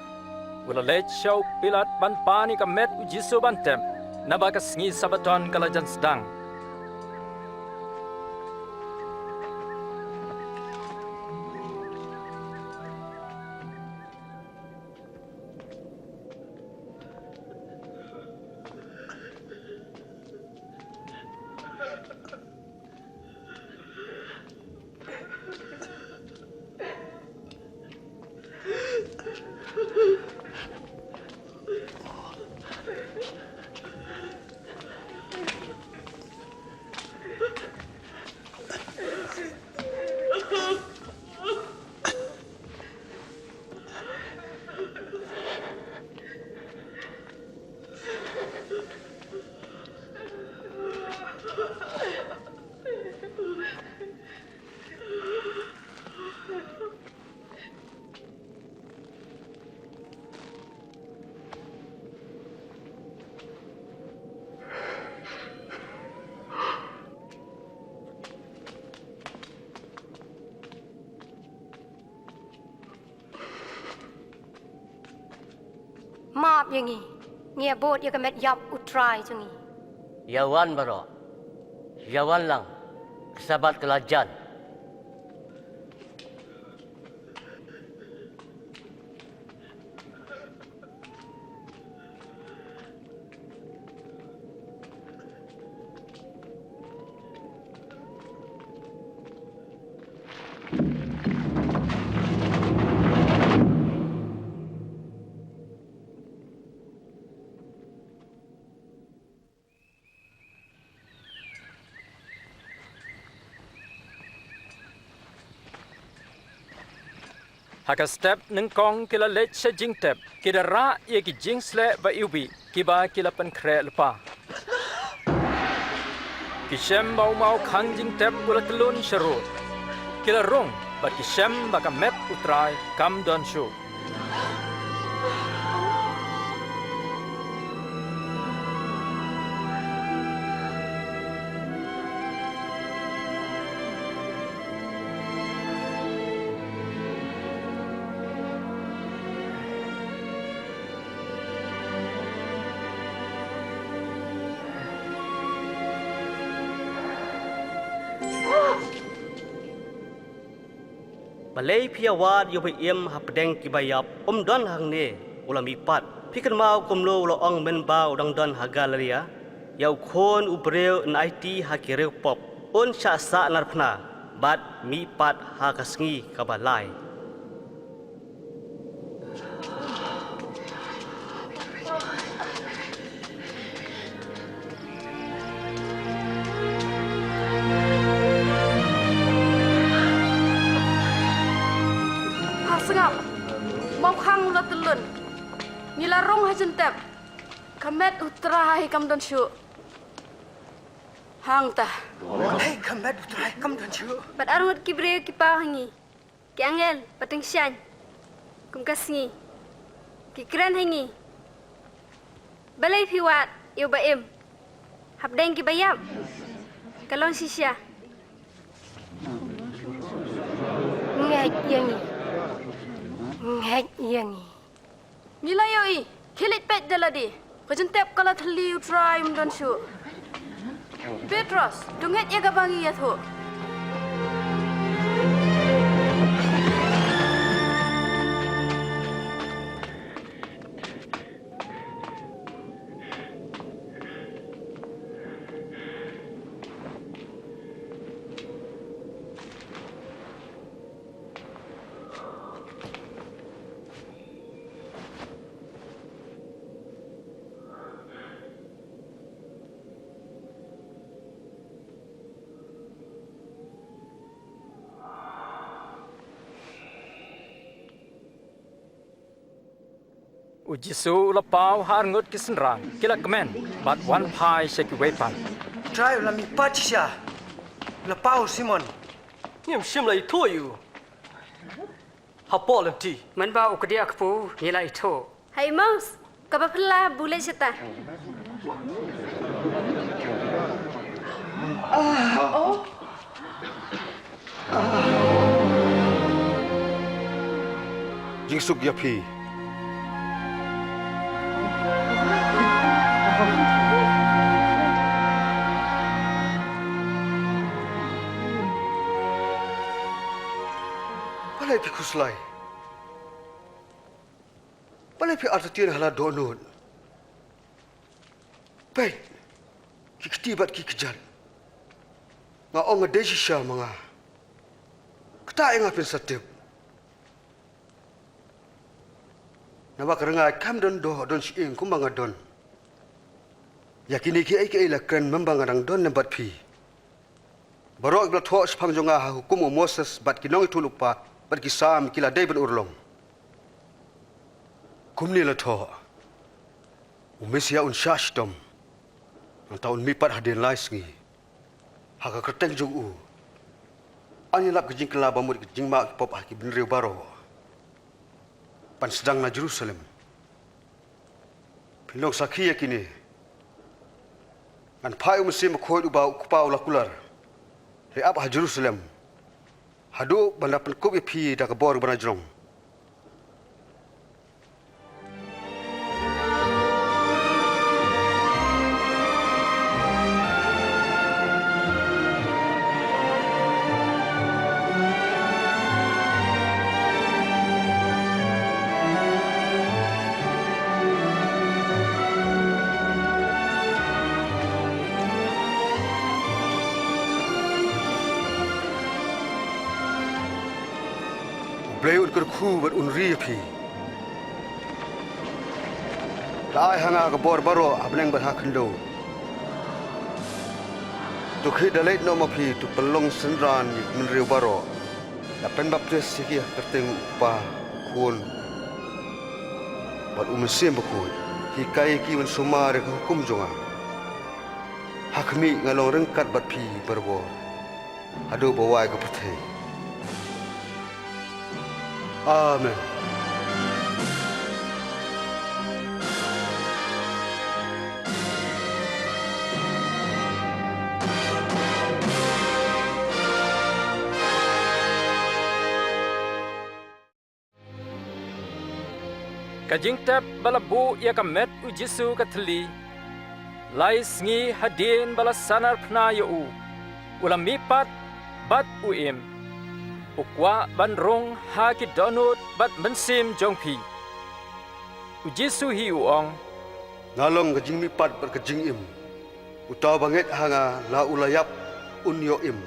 U la leit sha u Pilat ban pan ïa ka met U Jisu ban tep, naba ka sngi Sabaton ka la jan sdang. Ap ïa ngi, ngi ïa bud ïa ka met ïap U Trai jong ngi. Ïa wan baroh. Ïa wan lang. Ka Sabat ka la jan. Ha ka step nyngkong ki la leit sha jingtep, ki da rah ïa ki jingsleh ba iwbih kiba ki la pynkhreh lypa. Ki shem ba u mawkhang jingtep u la tyllun sha rud. Ki la rung bad ki shem ba ka met U Trai kam don shuh. Balei phi ïa wad ïa u ba im hapdeng kiba ïap? Um don hangne, u la mihpat. Phi kynmaw kumno u la ong mynba u dang don ha Galilaia? Ïa u Khun u briew yn aiti ha ki riewpop, un shah sah narphna bad mihpat ha ka sngi kaba lai. Pha sngap, mawkhang u la tyllun. Ngi la rung ha jingtep. Ka met U Trai kam don shuh. Hangta. Hei, ka met U Trai kam don shuh. Bad arngut ki briew ki paw ha ngi. Ki angel ba tyngshaiñ kum ka sngi ki kren ha ngi. Balei phi wad ïa u ba im hapdeng kiba ïap? Ka long shisha. Ngeit ïa ngi. Ngeit ïa ngi. Ngi la ïohi, khie leit peit da lade. Ka jingtep ka la thylli, U Trai um don shuh. Petros, to ngeit ïa kaba ngi ïathuh. U Jisu u la paw ha arngut ki synran, ki la kmen bad wan phai sha kiwei pat. Trai, u la mihpat shisha. U la paw Simon. Ngim shym la ithuh ïa u ha pdeng lynti. Mynba u kdiah kpu ngi la ithuh. Ha Emmaus, kaba phylla bun leit shata. Jingsuk ïa phi. Balei phi khuslai? Balei phi artatien ha la dohnud? Peit, ki kti bad ki kjat. Nga ong nga dei shisha ma nga. Kata ïa nga phin sa tip. Naba ka ryngai kam don doh don shyieng kumba nga don. Ïa kine kiei kiei la kren mynba nga dang don lem bad phi. Baroh kiba la thoh shaphang jong nga ha hukum u Moses bad ki nongïathuhlypa bad ki Salm ki la dei ban urlong. Kumne la thoh, u Messaïah un shah shitom, nangta un mihpat hadien lai sngi. Ha ka kyrteng jong u yn ïalap ka jingkylla bamut ka jingmap ki pop ha ki bynriew baroh. Ban sdang na Jerusalem. Phin long sakhi ïa kine. Ngan phai u Mynsiem Bakhuid uba u Kpa u la kular, hynrei ap ha Jerusalem haduh ban da pynkup ïa phi da ka bor ba na jrong. Blei un kyrkhu bad un ri ïa phi. La ai ha nga ka bor baroh ha bneng bad ha khyndew. To khie da leit noh ma phi, to pynlong synran ïa ki bynriew baroh. Da pynbaptis ïa ki ha ka kyrteng u Kpa, u Khun bad u Mynsiem Bakhuid. Hikai ïa ki ban sumar ïa ka hukum jong nga. Ha khmih, nga long ryngkat bad phi barabor haduh ba wai ka pyrthei. Amen. Ka jingtep ba la buh ïa ka met u Jisu ka thylli. Lai sngi hadien ba la sahnarphna ïa u, u la mihpat bad u im. U kwah ban rung ha ki dohnud bad mynsiem jong phi. U Jisu hi u ong: Nga long ka jingmihpat bad ka jingim. Uta uba ngeit ha nga, la u la ïap, un ïoh im.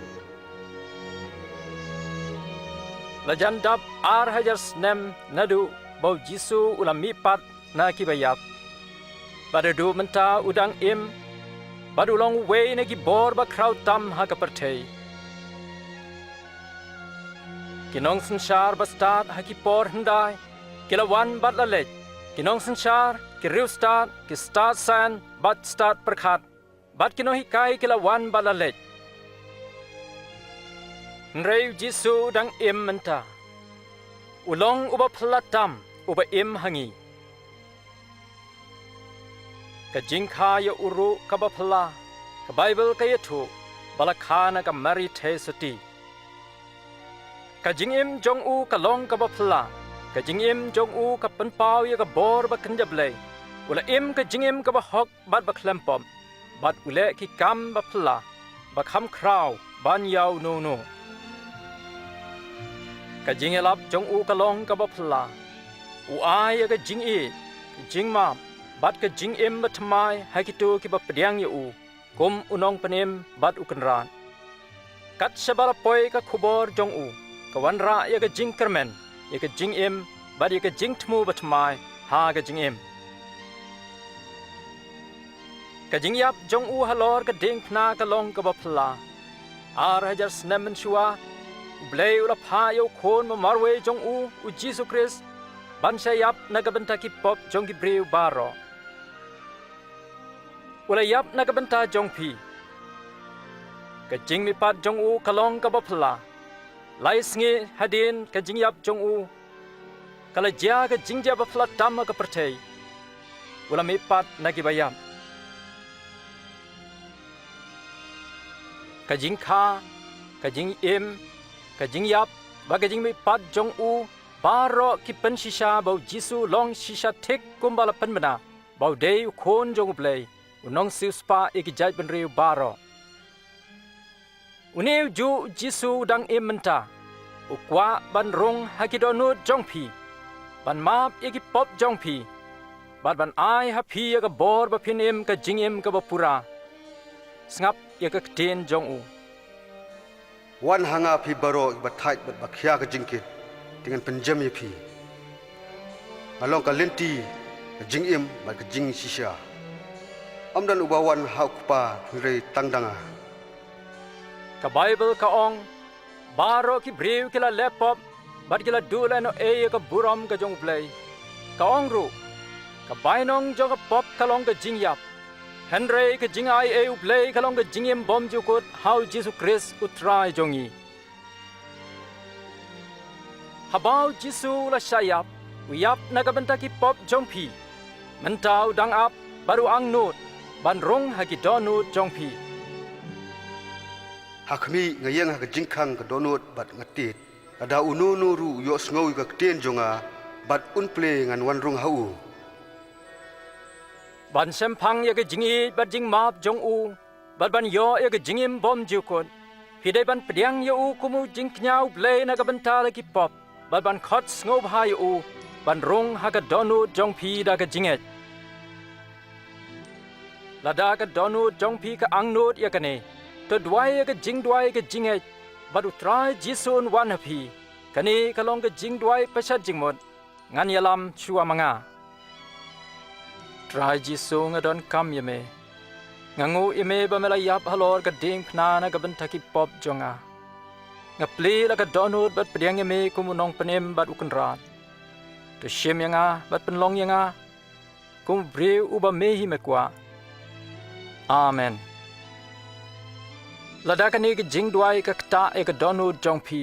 La jan dap ar hajar snem naduh ba u Jisu u la mihpat na kiba ïap. Bad haduh mynta u dang im, bad u long uwei na ki bor ba khraw tam ha ka pyrthei. Ki nongsynshar ba stad ha ki por hyndai ki la wan bad la leit. Ki nongsynshar, ki riewstad, ki stad saiñ bad stad pyrkhat, bad ki nonghikai ki la wan bad la leit. Hynrei u Jisu u dang im mynta. U long uba phylla tam, uba im ha ngi. Ka jingkha ïa u ruh kaba phylla, ka Baibl ka ïathuh ba la kha na ka Mari Theisotti. Ka jingim jong u ka long kaba phylla. Ka jingim jong u ka pynpaw ïa ka bor ba kynja Blei. U la im ka jingim kaba hok bad ba khlem pop, bad u leh ki kam ba phylla, ba kham khraw ban ïa uno uno. Ka jingïalap jong u ka long kaba phylla. U ai ïa ka jingïeit, ka jingmap bad ka jingim bathymmai ha kito kiba pdiang ïa u kum u Nongpynim bad u Kynrad. Kat shaba la poi ka khubor jong u, ka wanrah ïa ka jingkyrmen, ïa ka jingim bad ïa ka jingthmu bathymmai ha ka jingim. Ka jingïap jong u halor ka diengphna ka long kaba phylla. Ar hajar snem mynshuwa, U Blei u la phah ïa u Khun ba marwei jong u, u Jisu Khrist, ban shah ïap na ka bynta ki pop jong ki briew baroh. U la ïap na ka bynta jong phi. Ka jingmihpat jong u ka long kaba phylla. Lai sngi hadien ka jingïap jong u, ka la jia ka jingjia ba phylla tam ha ka pyrthei. U la mihpat na kiba ïap. Ka jingkha, ka jingim, ka jingïap bad ka jingmihpat jong u, baroh ki pynshisha ba u Jisu u long shisha thik kumba la pynbna ba u dei u Khun jong U Blei, u nongsiewspah ïa ki jaitbynriew baroh. Une ujuh u Jisu u dang im mynta. U kwah ban rung ha ki dohnud jong phi, ban map ïa ki pop jong phi, bad ban ai ha phi ïa ka bor ba phin im ka jingim kaba pura. Sngap ïa ka ktien jong u. Wan ha nga phi baroh kiba thait bad ba khia ka jingkit, te ngan pynjem ïa phi. Nga long ka lynti, ka jingim bad ka jingshisha. Ym don uba wan ha u Kpa hynrei tang da nga. Ka Baibl ka ong, baroh ki briew ki la leh pop bad ki la duh lehnohei ïa ka burom ka jong U Blei. Ka ong ruh, ka bainong jong ka pop ka long ka jingïap, hynrei ka jingaiei U Blei ka long ka jingim bymjukut ha u Jisu Khrist U Trai jong ngi. Haba u Jisu u la shah ïap, u ïap na ka bynta ki pop jong phi. Mynta u dang ap bad u angnud ban rung ha ki dohnud jong phi. Ha khmih, nga ïeng ha ka jingkhang ka dohnud bad nga tied. Lada uno uno ruh u ïohsngew ïa ka ktien jong nga bad un plie, ngan wan rung ha u. Ban shemphang ïa ka jingïeit bad jingmap jong u, bad ban ïoh ïa ka jingim bymjukut, phi dei ban pdiang ïa u kum u jingkñia U Blei na ka bynta la ki pop, bad ban khot sngewbha ïa u ban rung ha ka dohnud jong phi da ka jingngeit. Lada ka dohnud jong phi ka angnud ïa kane, to duwai ïa ka jingduwai ka jingngeit, bad U Trai Jisu un wan ha phi. Kane ka long ka jingduwai pashat jingmut, ngan ïalam shuwa ma nga. Trai Jisu, nga donkam ïa me. Nga nguh ïa me ba me la ïap halor ka diengphna na ka bynta ki pop jong nga. Nga plie la ka dohnud bad pdiang ïa me kum u nongpynim bad u kynrad. To shim ïa nga bad pynlong ïa nga kum u briew uba me hi me kwah. Amen. Lada kane ka jingduwai ka ktah ïa ka dohnud jong phi,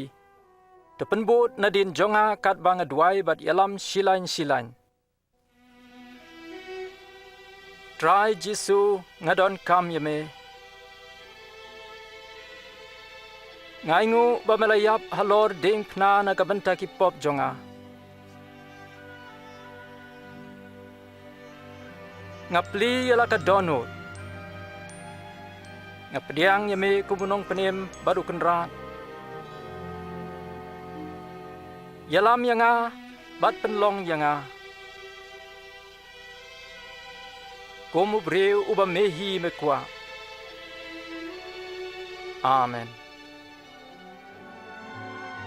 to pynbud nadien jong nga katba nga duwai bad ïalam shilaiñ shilaiñ. Trai Jisu, nga donkam ïa me. Nga ainguh ba me la ïap halor diengphna na ka bynta ki pop jong nga. Nga plie ïa la ka dohnud. Nga pdiang ïa me kum u nongpynim bad u kynrad. Ïalam ïa nga bad pynlong ïa nga kum u briew uba me hi me kwah. Amen.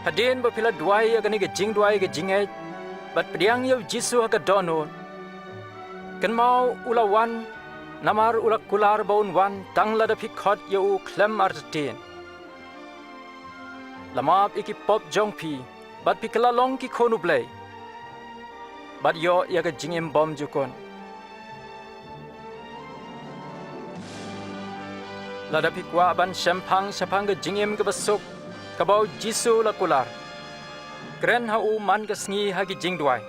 Hadien ba phi la duwai ïa kane ka jingduwai ka jingngeit bad pdiang ïa u Jisu ha ka dohnud, kynmaw u la wan, namar u la kular ba un wan tang lada phi khot ïa u khlem artatien. La map ïa ki pop jong phi bad phi kylla long ki khun u Blei, bad ïoh ïa ka jingim bymjukut. Lada phi kwah ban shemphang shaphang ka jingim kaba suk kaba u Jisu u la kular, kren ha u man ka sngi ha ki jingduwai.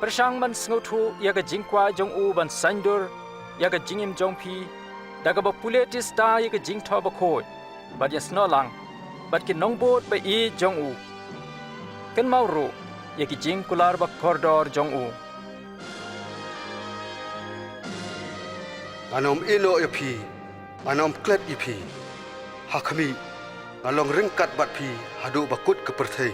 Pyrshang ban sngewthuh ïa ka jingkwah jong u ban saiñdur ïa ka jingim jong phi da kaba pule tista ïa ka Jingthoh Bakhuid bad ïasnoh lang bad ki nongbud ba-ïeit jong u. Kynmaw ruh ïa ki jingkular bakordor jong u. Ngan ym ïehnoh ïa phi, ngan ym klet ïa phi. Ha khmih, ngan long ryngkat bad phi haduh ba kut ka pyrthei.